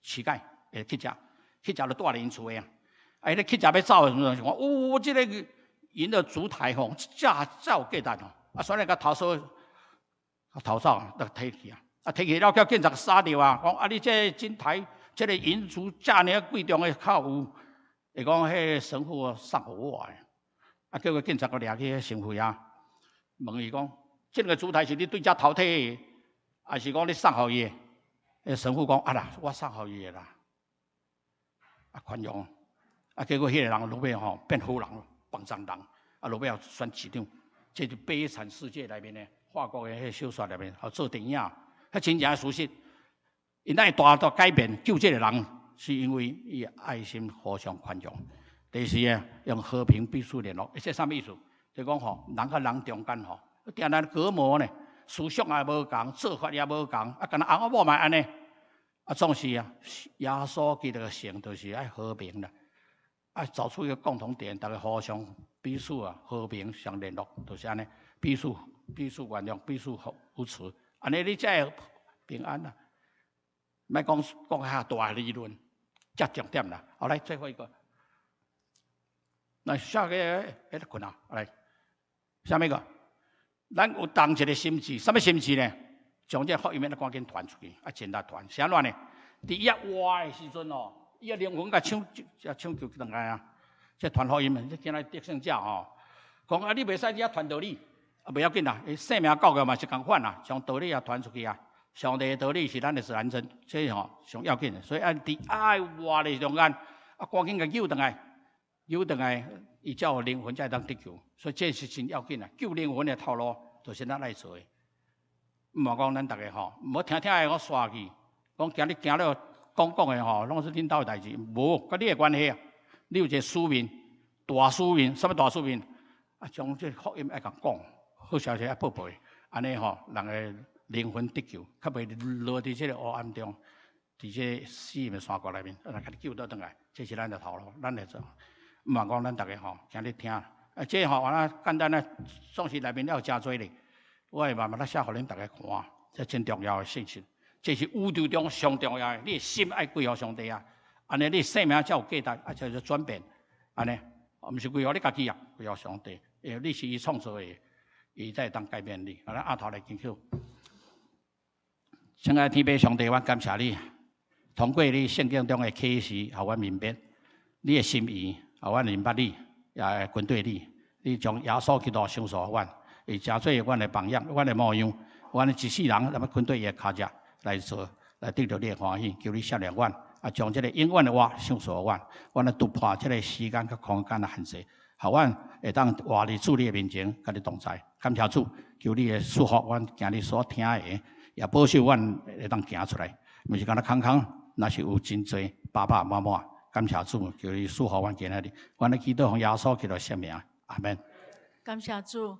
乞丐，會乞食，乞食就蹛佇𪜶厝的啊。啊，彼個乞食欲走的時陣，就講：哦，這個銀的燭台吼，遮遮有價值哦。啊，所以共偷掃，偷走，就提去啊。啊，提去了，叫警察殺著啊！講啊，你這個金台，這個銀燭遮爾貴重的，較有？伊講彼個神父送予我的，啊，結果警察閣掠去彼神父遐，問伊講：這個燭台是你對遮偷提的，還是講你送予伊的？彼神父講：啊啦，我送予伊的啦。啊，寬容，啊，結果彼個人落尾吼變好人，幫助人，啊，落尾選市長，這是悲慘世界內面的法國的彼個小說內面，予做電影，彼真正的事實。𪜶會大大改變救這個人，是因為伊愛心互相寬容。第四個，用和平彼此聯絡，這啥物意思？就講吼，人佮人中間吼，定定隔膜呢，思想也無仝，做法也無仝，啊，敢若翁仔某嘛按呢，啊，總是啊，耶穌基督的聖就是愛和平啦，愛找出一個共同點，大家互相彼此啊和平相聯絡，就是按呢，彼此彼此原諒，彼此扶持，按呢你才會平安啦。莫講講遐大理論，才重點啦。好，來最後一個，來下個會咧睏啊，來，啥物個？咱有同一个心志，啥物心志呢？將這個福音愛趕緊傳出去，啊，盡力傳。是按怎呢？佇伊活的時陣哦，伊的靈魂共搶救，搶救轉來啊！這傳福音，這今仔得勝者吼，講啊，你袂使佇遐傳道理，啊，袂要緊啦，伊生命教育嘛是仝款啦，將道理也傳出去啊。上帝的道理是咱的指南針，這吼上要緊的。所以按佇愛活的中間，啊，趕緊共救轉來，救轉來，伊才有靈魂才會當得救。所以這是真要緊啊！救靈魂的頭路，就是咱愛做的。毋嘛講咱逐个吼，毋好聽聽的我煞去，講今日行了講講的吼，攏是恁兜的代誌，無，佮你的關係啊。你有一個使命，大使命，啥物大使命？啊，將這福音愛共講，好消息愛報報，按呢吼，人的靈魂得救，較袂落佇這个黑暗中，佇這個死的山谷內面，啊，來共你救倒轉來，這是咱的頭路，咱來做。毋嘛講咱逐个吼，今日聽，啊，這吼，啊簡單啊，總是內面了有誠濟咧。我會慢慢仔寫予恁逐个看，這真重要的信息，這是宇宙中上重要的。你的心愛歸予上帝啊，按呢你生命才有價值，啊，才會轉變。按呢，毋是歸予你家己啊，歸予上帝，因為你是伊創造的，伊才會當改變你。啊，咱徛頭來祈禱。親愛的天父上帝，阮感謝你，通過你聖經中的啟示，予阮明白你的心意，予阮明白你，也會跟隨你。你將耶穌基督賞賜予阮，伊成做阮的榜樣，阮的模樣，阮一世人，咱欲跟隨伊的跤跡來做，來得著你的歡喜。求你赦免阮，啊，將這个永遠的活賞賜予阮，阮來突破這个時間佮空間的限制，予阮會當活佇主你的面前，佮你同在。感謝主，求你的祝福，阮今日所聽的，也保守阮會當行出來，毋是干焦空空，若是有真濟飽飽滿滿。感謝主，求你祝福阮今仔日，阮來祈禱奉耶穌基督聖名，阿門。感謝主，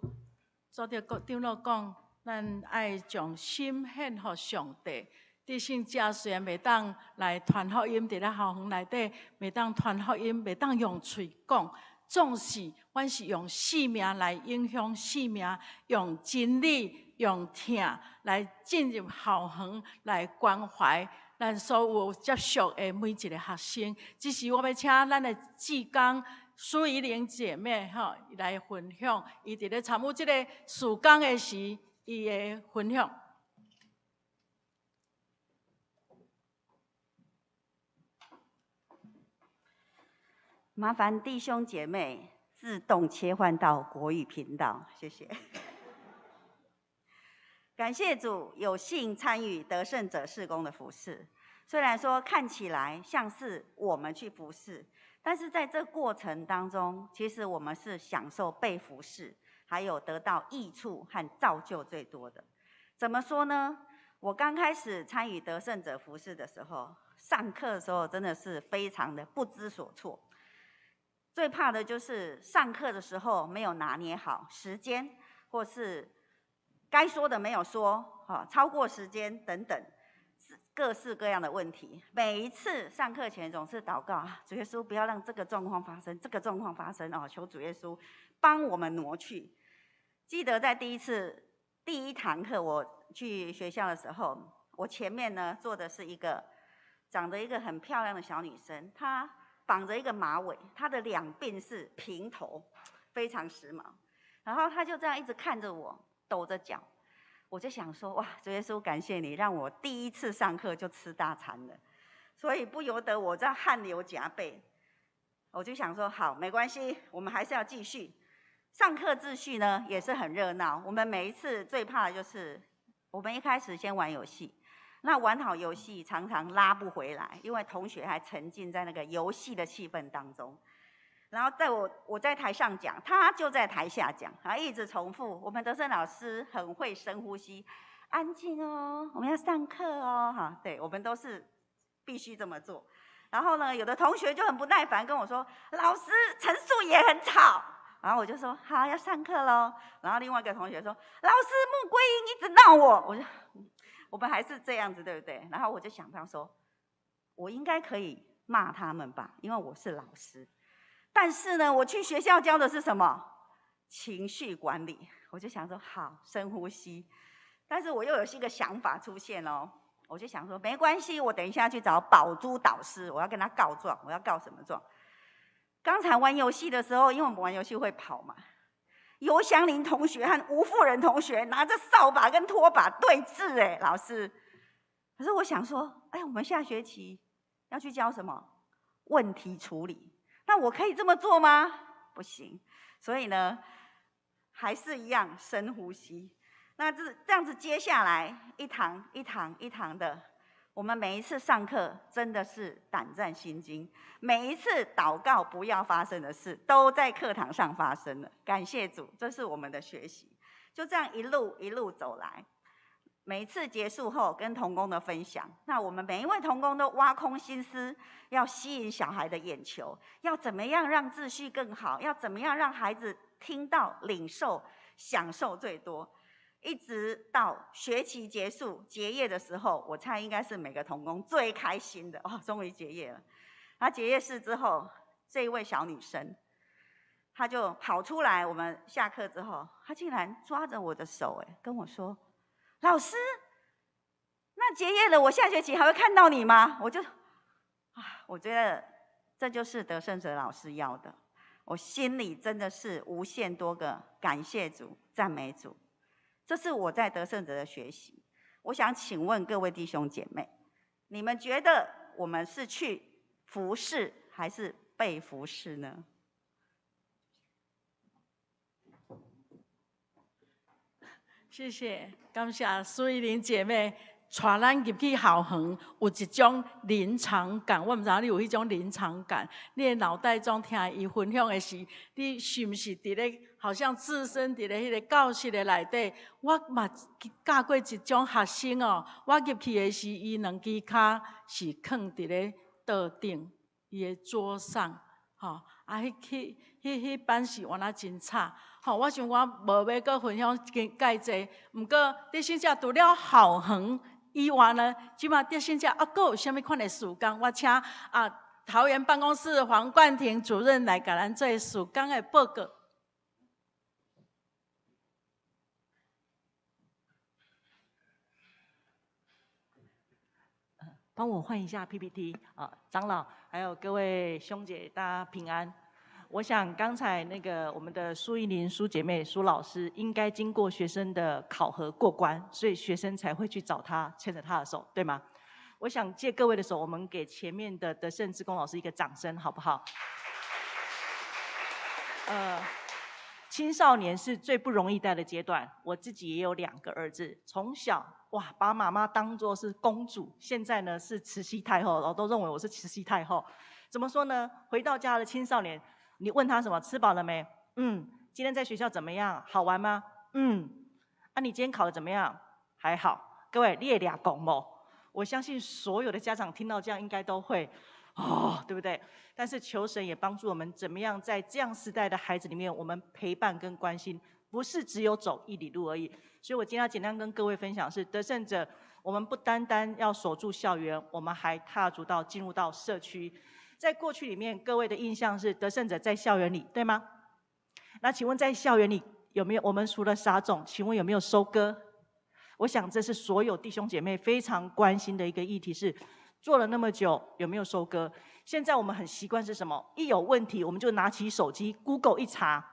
昨日國長老講，咱愛將心獻予上帝。得勝者雖然袂當來傳福音，佇咧校園內底袂當傳福音，袂當用喙講，總是阮是用生命來影響生命，用真理、用疼來進入校園來關懷咱所有接觸的每一个學生。這時我欲請咱的志工蘇怡玲姐妹吼來分享，伊佇咧參與這个事工的時，伊的分享。麻煩弟兄姐妹自動切換到國語頻道，謝謝。感謝主，有幸參與得勝者事工的服事。雖然說看起來像是我們去服事，但是在這過程當中，其實我們是享受被服事，還有得到益處和造就最多的。怎麼說呢？我剛開始參與得勝者服事的時候，上課的時候真的是非常的不知所措。最怕的就是上課的時候沒有拿捏好時間，或是該說的沒有說，超過時間等等，各式各樣的問題。每一次上課前總是禱告，主耶穌不要讓這個狀況發生，這個狀況發生哦，求主耶穌幫我們挪去。記得在第一次第一堂課我去學校的時候，我前面呢坐的是一個長得一個很漂亮的小女生，她綁着一個馬尾，她的兩鬢是平頭，非常時髦。然後她就這樣一直看着我，抖着腳。我就想說，哇，主耶穌，感謝你讓我第一次上課就吃大餐了。所以不由得我這汗流浹背。我就想說，好，沒關係，我們還是要繼續。上課秩序呢也是很熱鬧。我們每一次最怕的就是，我們一開始先玩遊戲。那玩好遊戲常常拉不回來，因為同學還沉浸在那個遊戲的氣氛當中。然後在我在台上講，他就在台下講，啊，一直重複。我們德勝老師很會深呼吸，安靜哦，我們要上課哦，哈，對，我們都是必須這麼做。然後呢，有的同學就很不耐煩跟我說，老師陳述也很吵。然後我就說好，要上課嘍。然後另外一個同學說，老師穆桂英一直鬧我，我就。我們還是這樣子，對不對？然後我就想到說，我應該可以罵他們吧，因為我是老師。但是呢，我去學校教的是什麼？情緒管理。我就想說，好，深呼吸。但是我又有一個想法出現哦，我就想說，沒關係，我等一下去找寶珠導師，我要跟他告狀。我要告什麼狀？剛才玩遊戲的時候，因為我們玩遊戲會跑嘛，尤祥林同学和吴富仁同学拿着扫把跟拖把对峙，哎，老师。可是我想说，哎，我们下学期要去教什么？问题处理。那我可以这么做吗？不行。所以呢，还是一样深呼吸。那这样子，接下来一堂一堂一堂的，我们每一次上课真的是胆战心惊，每一次祷告不要发生的事，都在课堂上发生了。感谢主，这是我们的学习。就这样一路一路走来，每一次结束后跟同工的分享，那我们每一位同工都挖空心思，要吸引小孩的眼球，要怎么样让秩序更好，要怎么样让孩子听到、领受、享受最多。一直到学期结束结业的时候，我猜应该是每个同工最开心的哦，终于结业了。那结业式之后，这一位小女生，她就跑出来，我们下课之后，她竟然抓着我的手，哎，跟我说：“老师，那结业了，我下学期还会看到你吗？”我就啊，我觉得这就是得胜者老师要的，我心里真的是无限多个感谢主、赞美主。这是我在得胜者的学习。我想请问各位弟兄姐妹，你们觉得我们是去服侍还是被服侍呢？谢谢，感谢苏依玲姐妹带咱入去校园，有一种临场感。我毋知影你有彼种临场感。你的脑袋中听伊分享的时，你是毋是伫咧，好像置身伫咧彼个教室的内底？我嘛教过一种学生哦，我入去的时，伊两支跤是囥伫咧桌顶，伊的桌上，吼，啊，彼彼彼彼班是原来真吵。吼，我想我无欲阁分享介济，毋过得胜者除了校园以外呢，这马得胜者犹阁有啥物款的事工？我请桃园办公室黄冠廷主任来共咱做事工的报告。帮我换一下 PPT 啊，长老还有各位兄姐，大家平安。我想刚才那个我们的苏依林苏姐妹苏老师，应该经过学生的考核过关，所以学生才会去找她，牵着她的手，对吗？我想借各位的手，我们给前面的得胜志工老师一个掌声，好不好？青少年是最不容易带的阶段，我自己也有两个儿子，从小哇把妈妈当作是公主，现在呢是慈禧太后，然后都认为我是慈禧太后。怎么说呢？回到家的青少年，你问他什么？吃饱了没？嗯。今天在学校怎么样？好玩吗？嗯。啊，你今天考得怎么样？还好。各位，你会掠狂无？我相信所有的家长听到这样，应该都会，哦，对不对？但是求神也帮助我们，怎么样在这样时代的孩子里面，我们陪伴跟关心，不是只有走一里路而已。所以我今天要简单跟各位分享是，得胜者，我们不单单要守住校园，我们还踏足到进入到社区。在过去里面，各位的印象是得胜者在校园里，对吗？那请问在校园里有没有，我们除了撒种，请问有没有收割？我想这是所有弟兄姐妹非常关心的一个议题，是做了那么久有没有收割？现在我们很习惯是什么？一有问题我们就拿起手机 Google 一查，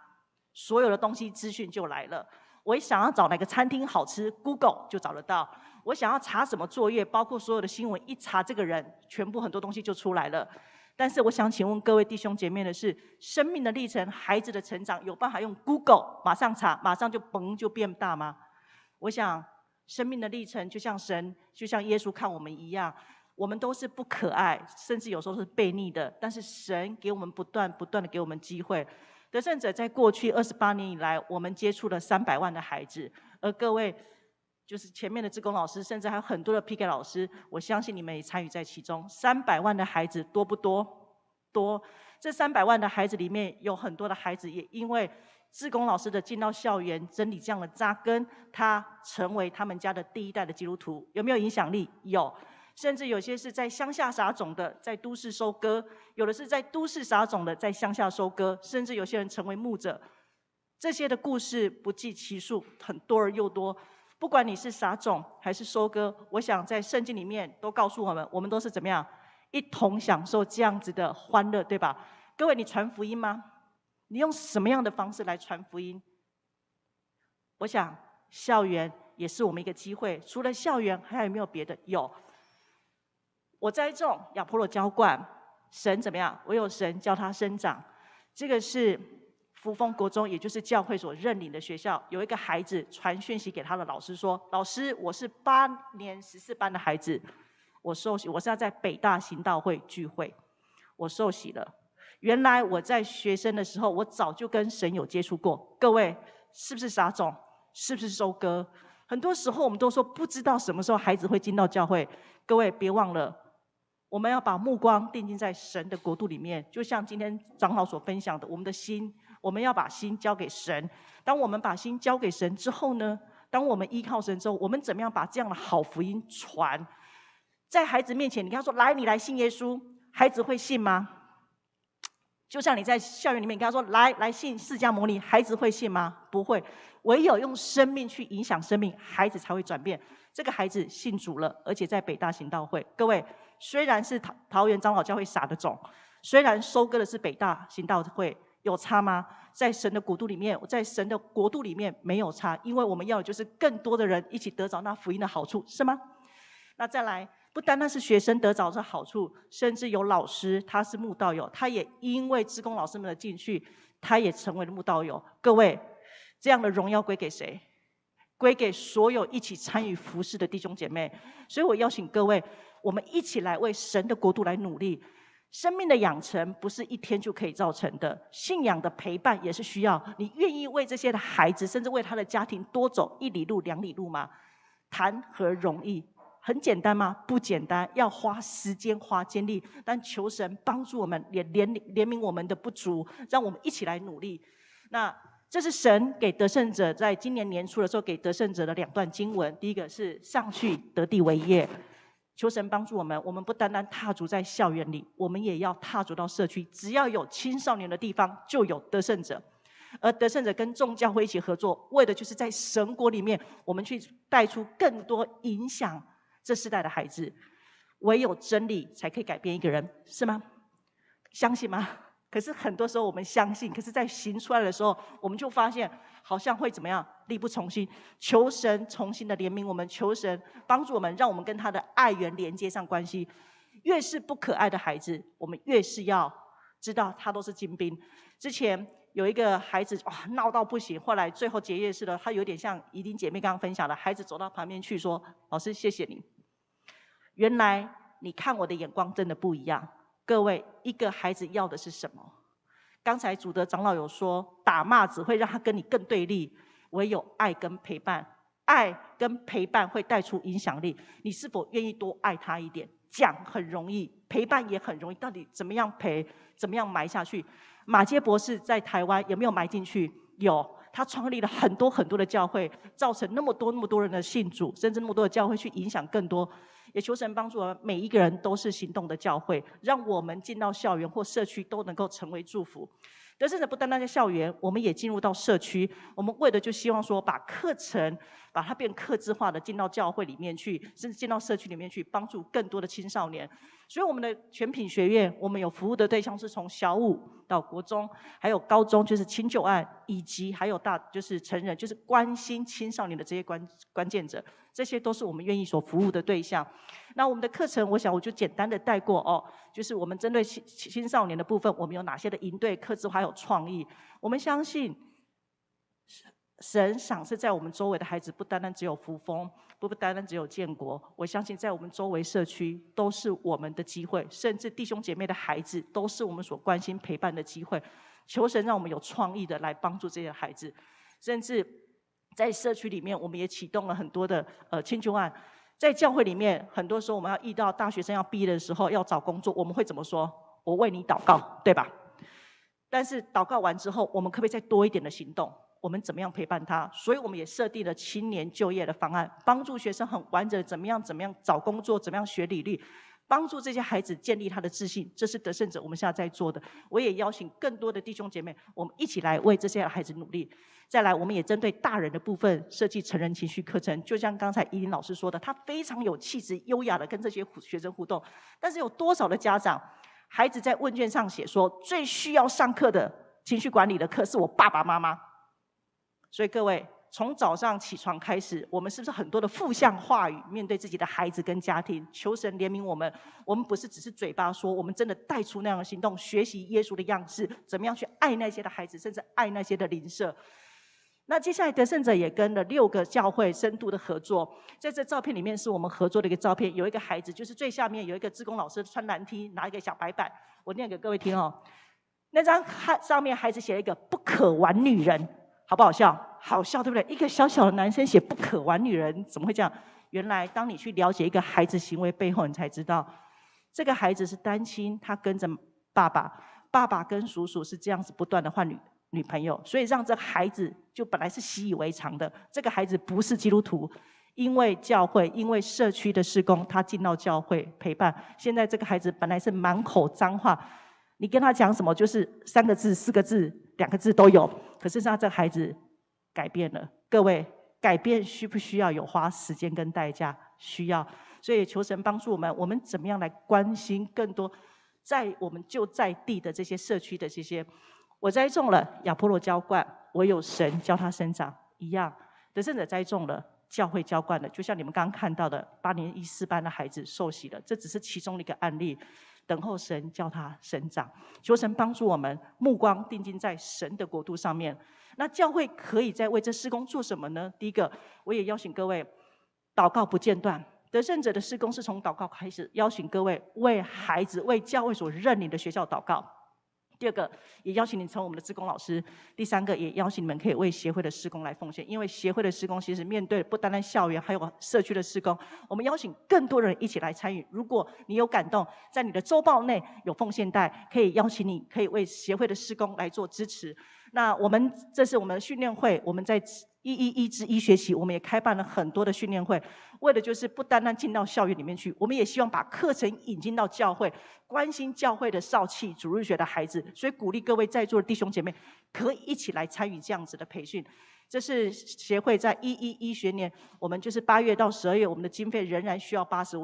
所有的东西资讯就来了。我想要找哪个餐厅好吃，Google 就找得到。我想要查什么作业，包括所有的新闻，一查这个人，全部很多东西就出来了。但是我想请问各位弟兄姐妹的是，生命的历程、孩子的成长，有办法用 Google 马上查，马上就嘣就变大吗？我想，生命的历程就像神，就像耶稣看我们一样，我们都是不可爱，甚至有时候是悖逆的。但是神给我们不断不断的给我们机会。得胜者在过去28年以来，我们接触了300万的孩子，而各位就是前面的志工老师，甚至还有很多的 PK 老师，我相信你们也参与在其中。三百万的孩子多不多？多。这三百万的孩子里面，有很多的孩子也因为志工老师的进到校园真理这样的扎根，他成为他们家的第一代的基督徒，有没有影响力？有。甚至有些是在乡下撒种的，在都市收割；有的是在都市撒种的，在乡下收割。甚至有些人成为牧者，这些的故事不计其数，很多而又多。不管你是撒种还是收割，我想在圣经里面都告诉我们，我们都是怎么样一同享受这样子的欢乐，对吧？各位，你传福音吗？你用什么样的方式来传福音？我想校园也是我们一个机会。除了校园，还有没有别的？有。我栽种，亚波罗浇灌，神怎么样？唯有神叫他生长。这个是福丰国中，也就是教会所认领的学校，有一个孩子传讯息给他的老师说：“老师，我是8年14班的孩子，我受洗，我是要在北大行道会聚会，我受洗了。原来我在学生的时候，我早就跟神有接触过。各位，是不是撒种？是不是收割？很多时候我们都说不知道什么时候孩子会进到教会。各位别忘了，我们要把目光定睛在神的国度里面，就像今天长老所分享的，我们的心，我们要把心交给神。当我们把心交给神之后呢，当我们依靠神之后，我们怎么样把这样的好福音传在孩子面前？你跟他说：“来，你来信耶稣。”孩子会信吗？就像你在校园里面跟他说：“来，来信释迦牟尼。”孩子会信吗？不会。唯有用生命去影响生命，孩子才会转变。这个孩子信主了，而且在北大行道会。各位，虽然是桃园长老教会撒的种，虽然收割的是北大行道会，有差吗？在神的国度里面，在神的国度里面没有差，因为我们要的就是更多的人一起得着那福音的好处，是吗？那再来，不单单是学生得着这好处，甚至有老师他是慕道友，他也因为志工老师们的进去，他也成为了慕道友。各位，这样的荣耀归给谁？归给所有一起参与服事的弟兄姐妹。所以我邀请各位，我们一起来为神的国度来努力。生命的养成不是一天就可以造成的，信仰的陪伴也是需要。你愿意为这些的孩子，甚至为他的家庭多走一里路、两里路吗？谈何容易？很简单吗？不简单，要花时间、花精力。但求神帮助我们，也怜悯我们的不足，让我们一起来努力。那这是神给得胜者在今年年初的时候给得胜者的两段经文。第一个是上去得地为业，求神帮助我们，我们不单单踏足在校园里，我们也要踏足到社区。只要有青少年的地方，就有得胜者。而得胜者跟众教会一起合作，为的就是在神国里面，我们去带出更多影响这世代的孩子。唯有真理才可以改变一个人，是吗？相信吗？可是很多时候我们相信，可是在行出来的时候，我们就发现好像会怎么样，力不从心。求神重新的怜悯我们，求神帮助我们，让我们跟他的爱缘连接上关系。越是不可爱的孩子，我们越是要知道他都是精兵。之前有一个孩子哇闹到不行，后来最后结业式的，他有点像怡玲姐妹刚刚分享的，孩子走到旁边去说：“老师，谢谢你。原来你看我的眼光真的不一样。”各位，一个孩子要的是什么？刚才祖德长老有说，打骂只会让他跟你更对立，唯有爱跟陪伴，爱跟陪伴会带出影响力。你是否愿意多爱他一点？讲很容易，陪伴也很容易，到底怎么样陪？怎么样埋下去？马偕博士在台湾有没有埋进去？有，他创立了很多很多的教会，造成那么多那么多人的信主，甚至那么多的教会去影响更多。也求神帮助我们每一个人都是行动的教会，让我们进到校园或社区都能够成为祝福。得胜者不单单在校园，我们也进入到社区。我们为的就希望说，把课程把它变客制化的进到教会里面去，甚至进到社区里面去，帮助更多的青少年。所以我们的全品学院，我们有服务的对象是从小五到国中，还有高中，就是青救案，以及还有大就是成人，就是关心青少年的这些关键者，这些都是我们愿意所服务的对象。那我们的课程，我想我就简单的带过哦，就是我们针对青少年的部分，我们有哪些的营队、客制化还有创意。我们相信神赏赐在我们周围的孩子，不单单只有福丰，不单单只有建国。我相信在我们周围社区都是我们的机会，甚至弟兄姐妹的孩子都是我们所关心陪伴的机会。求神让我们有创意的来帮助这些孩子，甚至在社区里面，我们也启动了很多的青救案。在教会里面，很多时候我们要遇到大学生要毕业的时候要找工作，我们会怎么说？我为你祷告，对吧？但是祷告完之后，我们可不可以再多一点的行动？我们怎么样陪伴他？所以我们也设定了青年就业的方案，帮助学生很完整怎么样怎么样找工作，怎么样学履历，帮助这些孩子建立他的自信。这是得胜者我们现在在做的。我也邀请更多的弟兄姐妹，我们一起来为这些孩子努力。再来，我们也针对大人的部分设计成人情绪课程。就像刚才依林老师说的，他非常有气质、优雅的跟这些学生互动。但是有多少的家长，孩子在问卷上写说，最需要上课的情绪管理的课是我爸爸妈妈。所以各位，从早上起床开始，我们是不是很多的负向话语面对自己的孩子跟家庭？求神怜悯我们，我们不是只是嘴巴说，我们真的带出那样的行动，学习耶稣的样式，怎么样去爱那些的孩子，甚至爱那些的邻舍。那接下来得胜者也跟了6个教会深度的合作，在这照片里面是我们合作的一个照片，有一个孩子，就是最下面有一个志工老师穿蓝 T，拿一个小白板，我念给各位听哦。那张上面孩子写了一个不可玩女人，好不好笑？好笑，对不对？一个小小的男生写不可玩女人，怎么会这样？原来当你去了解一个孩子行为背后，你才知道，这个孩子是单亲，他跟着爸爸，爸爸跟叔叔是这样子不断的换女朋友，所以让这孩子就本来是习以为常的。这个孩子不是基督徒，因为教会，因为社区的事工，他进到教会陪伴。现在这个孩子本来是满口脏话，你跟他讲什么就是3个字、4个字、2个字都有。可是让这个孩子改变了。各位，改变需不需要有花时间跟代价？需要。所以求神帮助我们，我们怎么样来关心更多在我们就在地的这些社区的这些。我栽种了，亚波罗浇灌，我有神教他生长一样。得胜者栽种了，教会浇灌了，就像你们刚刚看到的8年14班的孩子受洗了，这只是其中的一个案例。等候神教他生长，求神帮助我们目光定睛在神的国度上面。那教会可以在为这事工做什么呢？第一个，我也邀请各位祷告不间断。得胜者的事工是从祷告开始，邀请各位为孩子、为教会所认领的学校祷告。第二个，也邀请你成为我们的志工老师。第三个，也邀请你们可以为协会的事工来奉献，因为协会的事工其实面对不单单校园，还有社区的事工，我们邀请更多人一起来参与。如果你有感动，在你的周报内有奉献袋，可以邀请你可以为协会的事工来做支持。那我们这是我们的训练会，我们在111至1学期，我们也开办了很多的训练会，为的就是不单单进到校园里面去，我们也希望把课程引进到教会，关心教会的少气主日学的孩子，所以鼓励各位在座的弟兄姐妹可以一起来参与这样子的培训。这是协会在111学年，我们就是8月到12月，我们的经费仍然需要80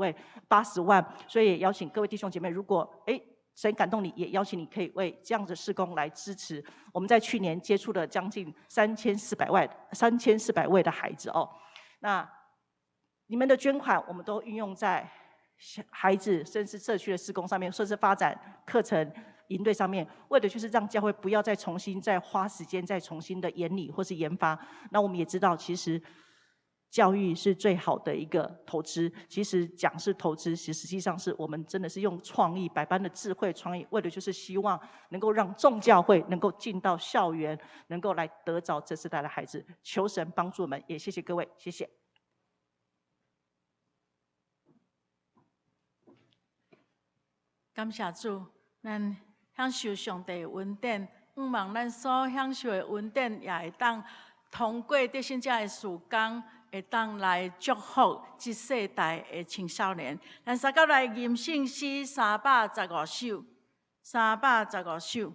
万，所以也邀请各位弟兄姐妹，如果神感动你，也邀请你可以为这样的事工来支持。我们在去年接触了将近3400位的孩子哦。那你们的捐款，我们都运用在孩子甚至社区的事工上面，甚至发展课程营队上面，为的就是让教会不要再重新再花时间再重新的研拟或是研发。那我们也知道，其实教育是最好的一个投资。其实讲是投资，其实实际上是我们真的是用创意、百般的智慧创意，为的就是希望能够让众教会能够进到校园，能够来得着这世代的孩子。求神帮助我们，也谢谢各位，谢谢。感谢主，咱享受上帝的恩典，向望咱所享受的恩典也会当通过得胜者的事工，会当来祝福这世代的青少年。咱三甲来吟圣诗315首，315首。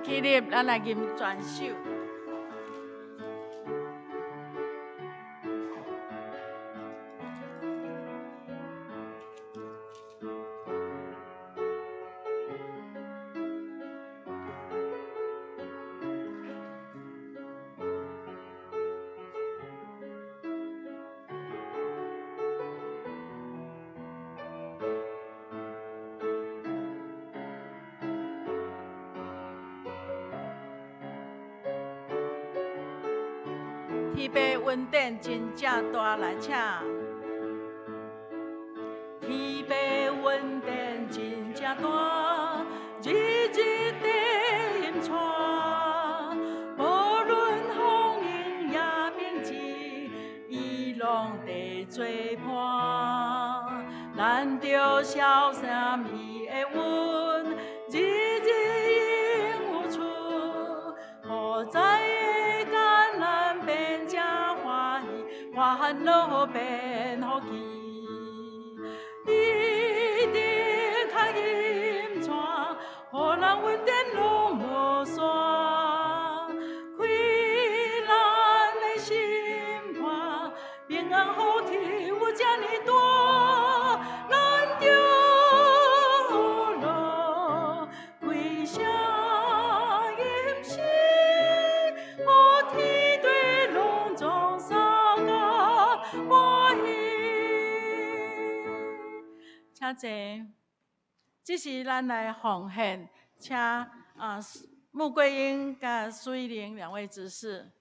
起立，咱来吟全首。天父恩典真正大，来请。天父恩典真正大，日日地引带，无论风云也平静，伊拢伫做伴。咱著小心伊的恩，日日应有出，何在？烦恼变福气，伊的开金泉，予人为恩典攏無煞，開咱的心肝，平安福氣有這呢大，咱著樂，開聲吟詩，予天地攏總相佮歡喜。請坐。這是咱來奉獻，請穆桂英佮蘇玉玲兩位執事。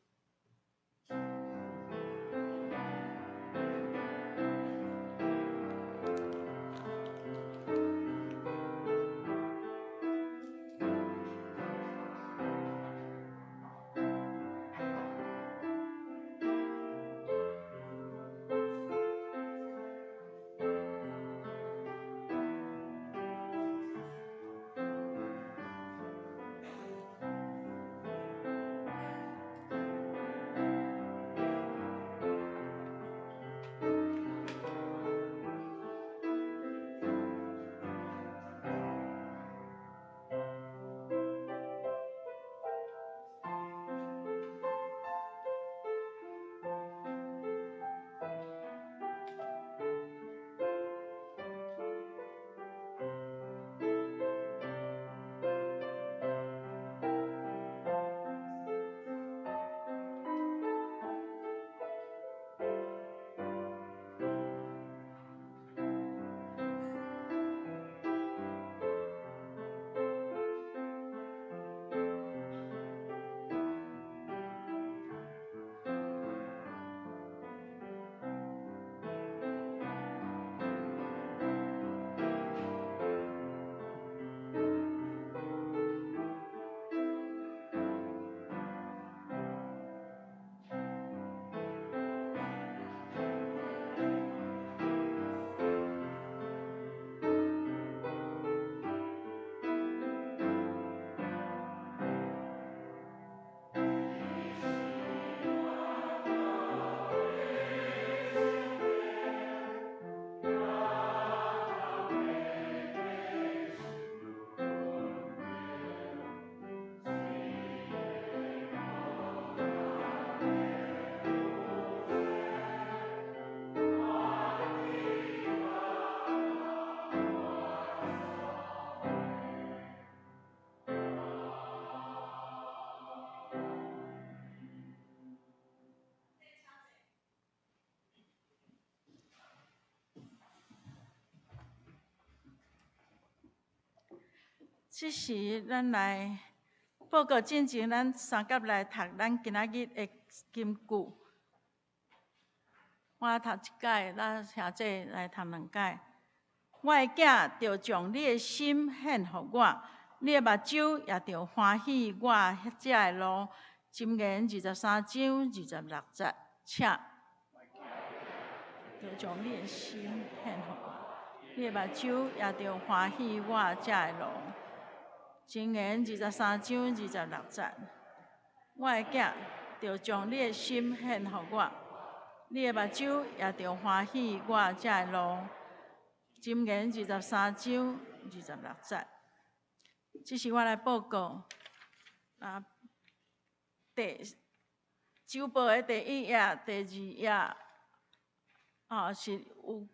這時，咱來報告進前，咱三甲來讀咱今仔日的金句。我讀一擺，咱兄姐來讀兩擺。我的囝，著將你的心獻予我，你的目睭也著歡喜我這的路。箴言23章26節，請。著將你的心獻予我，你的目睭也著歡喜我這的路。箴言23章26節，我的囝，著將你的心獻予我，你的目睭也著歡喜我這的路。箴言23章26節，這是我來報告。第週報的第一頁、第二頁，是有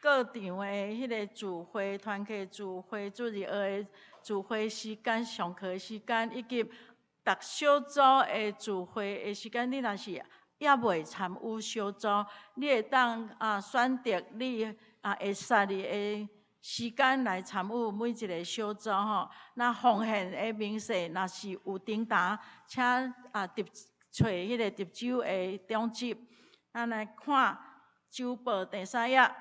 各場的彼个聚會、團契聚會、主日學的聚會時間、上課的時間，以及逐小組的聚會的時間。你若是猶未參與小組，你會當選擇你會使你的時間來參與每一个小組吼。那奉獻的明細若是有頂答，請入揣彼个值週的長執。咱來看週報第三頁。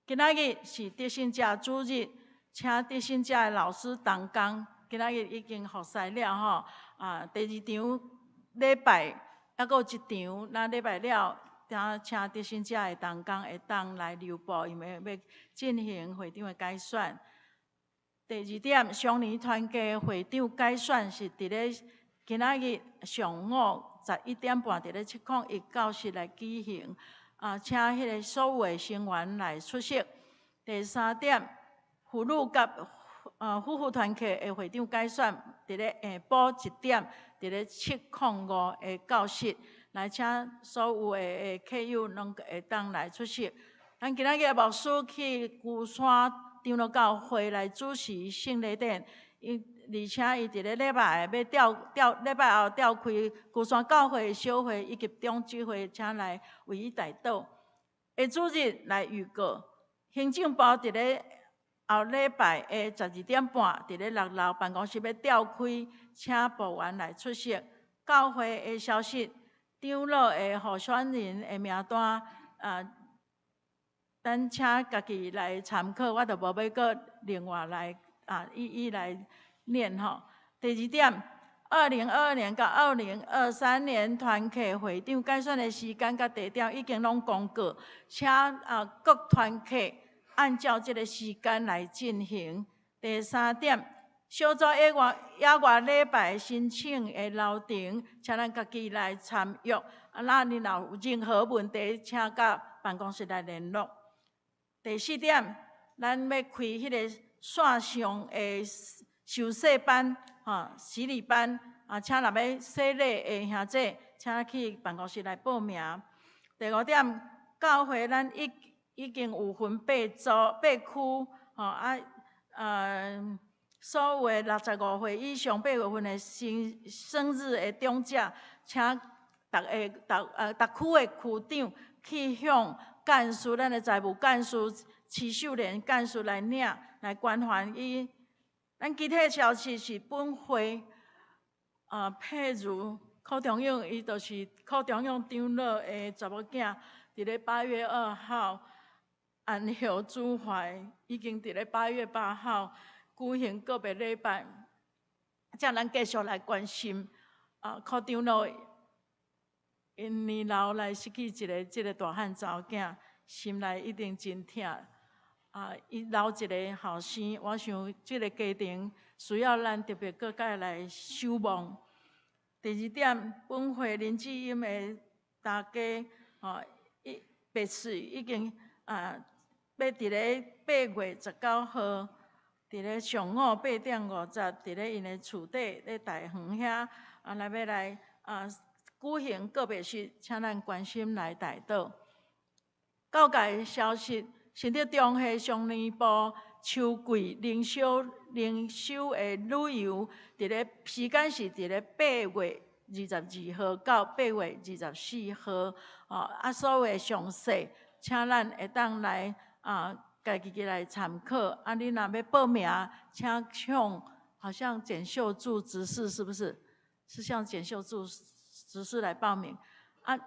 今仔日是得勝者主日，請得勝者的老師同工，今仔日已經服侍了吼。第二場禮拜猶閣有一場，咱禮拜了，請得勝者的同工會當來留步，因為欲進行會長的改選。第二點，雙年團契會長改選是佇咧今仔日上午11點半，佇咧701教室來舉行。請彼个所有的成員來出席。第三點，婦女佮夫婦團契的會長改選，佇咧下晡1點，佇咧705的教室，來請所有的客友攏會當來出席。咱今仔日牧師去龜山長老教會來主持聖禮典，伊而且伊佇咧禮拜欲調調禮拜後調開龜山教會小會以及長執會，請來為伊代禱。下主日來預告，行政部佇咧後禮拜的12點半，佇咧6樓辦公室欲召開，請部員來出席。教會的消息，長老的候選人的名單，啊，咱請家己來參考，我就無欲閣另外來啊一一來念吼。第二點，2022年佮2023年團契會長改選的時間佮地點已經攏公告，請啊各團契按照這个時間來進行。第三點，小組額外禮拜申請的流程，請咱家己來參與。啊，那你若有任何問題，請佮辦公室來聯絡。第四點，咱欲開彼個線上的受洗班，吼，洗禮班，啊，請若欲洗禮的兄姊，請去辦公室來報名。第五點，教會咱已經有分八組八區，吼啊，所有的65歲以上8月份的生日的長者，請逐个逐區的區長去向幹事，咱的財務幹事徐秀蓮幹事來領來關懷伊。咱其他消息是本會啊，譬如柯長勇，伊就是柯長勇長老的查某囝，佇咧8月2號安息主懷，已經佇咧8月8號舉行告別禮拜，請咱繼續來關心啊，柯長老𪜶年老來失去一个這个大漢查某囝，心內一定真疼。啊，伊留一个後生，我想這个家庭需要咱特別閣蓋來守望。第二點，本會林志英的大家吼，伊白事已經啊，欲佇咧8月19號，佇咧上午8點50，佇咧𪜶的厝底咧大園遐，啊，來欲來啊舉行告別式，請咱關心來代禱。教界消息，順德中學雙年部秋季靈修的旅遊，佇咧時間是佇咧8月22號到8月24號，哦，啊，所有的詳細，請咱會當來啊，家己來參考。啊，你若欲報名，請向好像簡秀柱執事是不是？是向簡秀柱執事來報名。啊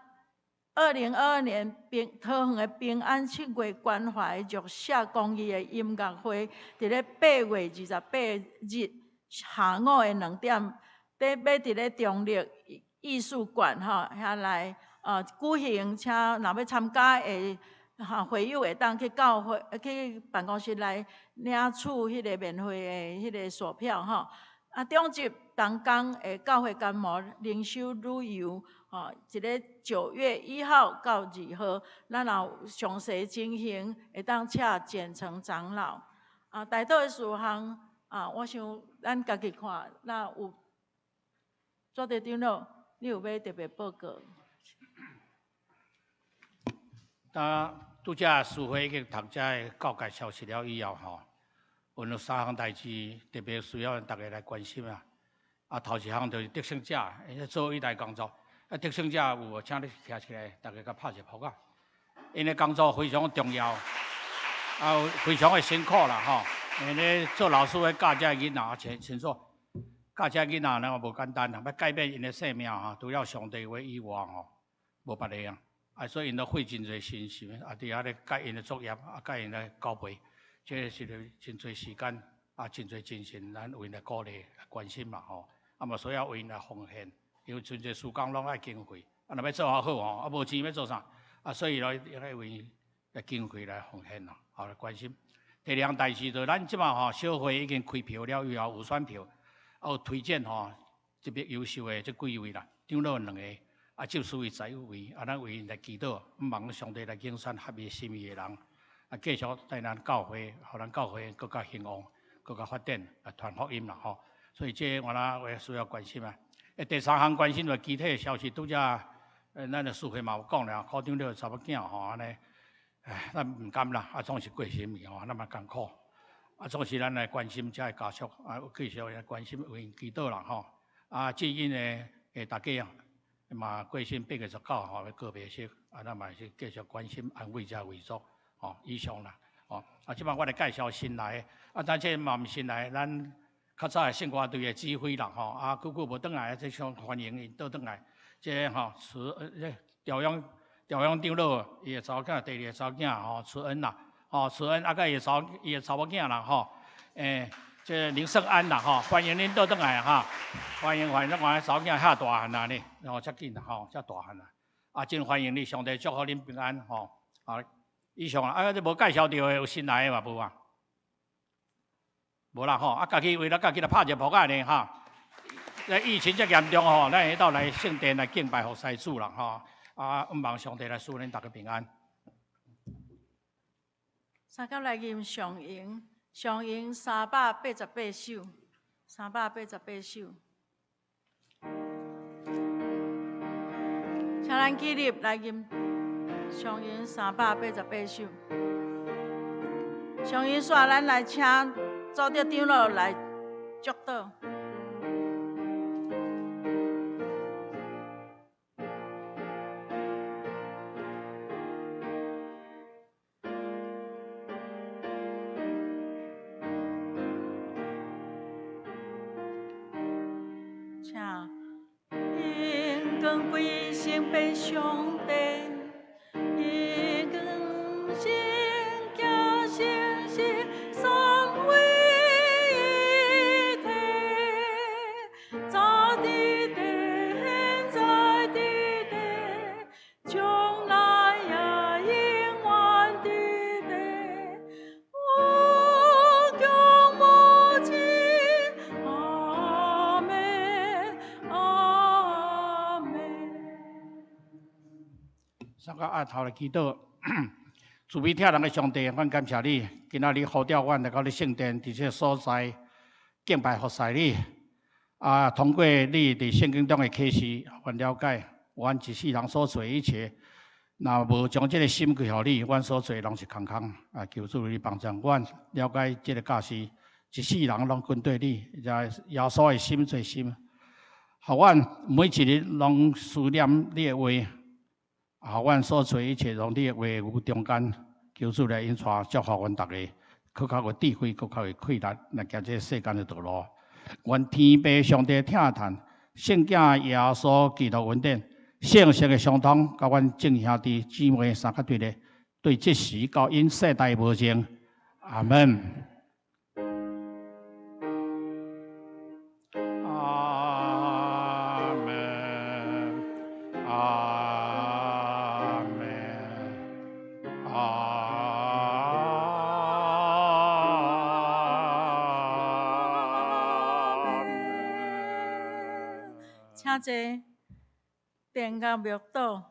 ，2022年平桃園的平安七月關懷弱勢公益的音樂會，佇咧8月28日下午的2點，佇欲佇咧中壢藝術館吼遐來舉行，請若欲參加的哈會友會當去教會去辦公室來領取彼个免費的彼个索票吼。啊，長執同工的教會觀摩靈修旅遊，吼，一个9月1號到2號，咱若有詳細情形，會當請簡成長老。啊，代禱的事項，啊，我想咱家己看，若有做佇長老，你有欲特別報告？當拄才司會已經讀這个教界消息了以後吼，阮有三項代誌特別需要大家來關心啊。啊，頭一項就是得勝者，𪜶做一代工作。啊，得勝者有無？請你徛起來，大家共拍一個噗仔。𪜶的工作非常重要，啊，非常的辛苦啦吼。𪜶咧做老師的教這个囡仔，清清楚，教這个囡仔呢無簡單啊，欲改變𪜶的生命吼，除了上帝話以外吼，無別个啊。啊，所以𪜶都費真濟心思，啊，佇遐咧改𪜶的作業，啊，改𪜶的交陪，這個是真濟時間，啊，真濟精神，咱為𪜶來鼓勵、關心嘛吼。啊，嘛需要為𪜶來奉獻，因為真濟時工攏愛經費，啊，若欲做較好吼，啊，無錢欲做啥？啊，所以來愛為來經費來奉獻咯，好來關心。第二項代誌就咱這馬吼，小會已經開票了以後有選票，啊有推薦吼特別優秀的這幾位啦，長老兩個，啊，執事位、財務位，啊，咱為𪜶來祈禱，望上帝來揀選合伊心意的人，啊，繼續帶咱教會，予咱教會閣較興旺，閣較發展來傳福音啦吼。所以這我若會需要關心啊。第三項關心就其他的消息，拄則咱的師會嘛有講啦，科長了查某囝吼按呢，唉，咱毋甘啦，啊總是過身去吼，咱嘛艱苦。啊，總是咱來關心遮的家屬，啊，繼續來關心為𪜶祈禱啦吼。啊，至今的大家啊，嘛過身8月19吼，要告別式，啊，咱嘛是繼續關心安慰遮遺屬，吼，以上啦，吼。啊，這擺我來介紹新來的，啊，但這嘛毋新來，咱較早的聖歌隊的指揮啦，吼，啊，久久無轉來，這相歡迎𪜶倒轉來。這吼，慈這調養調養長老，伊的查某囝，第二个查某囝吼，慈恩啦，吼，慈恩啊，佮伊的查某囝啦，吼，這林勝安啦，吼，歡迎恁倒轉來哈，歡迎歡迎，咱看查某囝遐大漢啊呢，吼，遮緊啦，吼，遮大漢啊，啊，真歡迎你，上帝祝福恁平安，吼，啊，以上啊，啊，這無介紹著的有新來的嘛無啊？無啦吼，啊，家己為了家己來拍一個噗仔呢，哈。這疫情遮嚴重吼，咱會當來聖殿來敬拜服侍主啦，吼。啊，望上帝來賜恁逐家平安。三甲來吟上詠，上詠388首，388首。請咱起立來吟上詠388首。上詠煞，咱來請祖德長老來祝禱。請榮光歸聖變上帝，榮光聖子聖神三位一體，早佇地，現在佇地，將來也永遠佇地，無窮無盡，阿們，阿們。三個阿頭來祈禱，慈悲疼人的上帝，阮感謝你，今仔日呼召阮來到你聖殿，佇這個所在敬拜服侍你。啊，通過你佇聖經中的啟示，阮了解，阮一世人所做的一切，若無將這個心歸予你，阮所做的攏是空空。啊，求主你幫助阮了解這個教示，一世人攏跟綴你，耶穌的心做心，予阮每一日攏思念你的話。啊！阮所做一切，攏佇你的話語中間，求主來引帶祝福阮逐家，閣較有智慧，閣較有氣力來行這個世間的道路。願天父上帝疼嘆，聖子耶穌基督恩典，聖神的相通，佮阮眾兄弟姊妹三甲對咧，對這時到永世代無盡。阿門。阿門，阿門，阿門。請坐，殿甲默禱。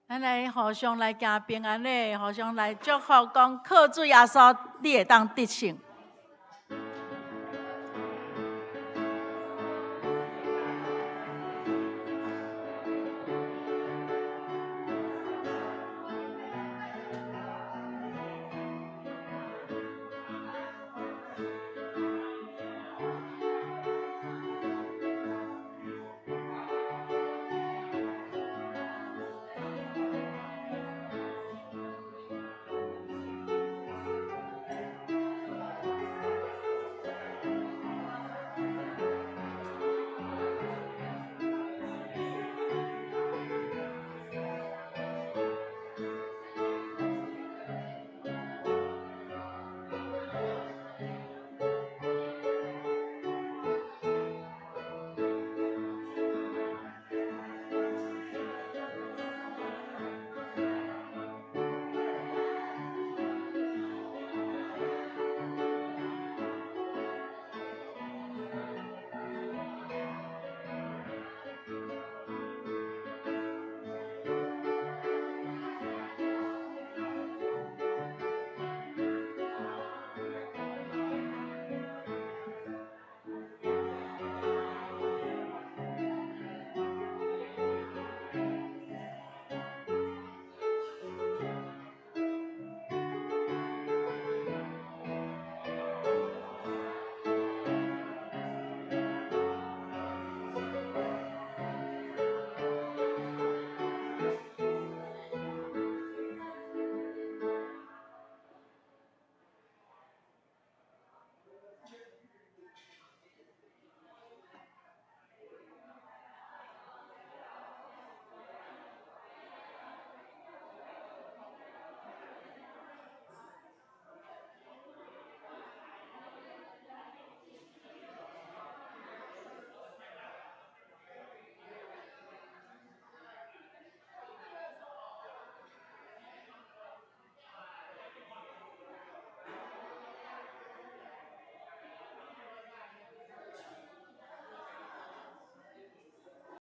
咱來互相來行平安禮，互相來祝福，講靠主耶穌，你會當得勝。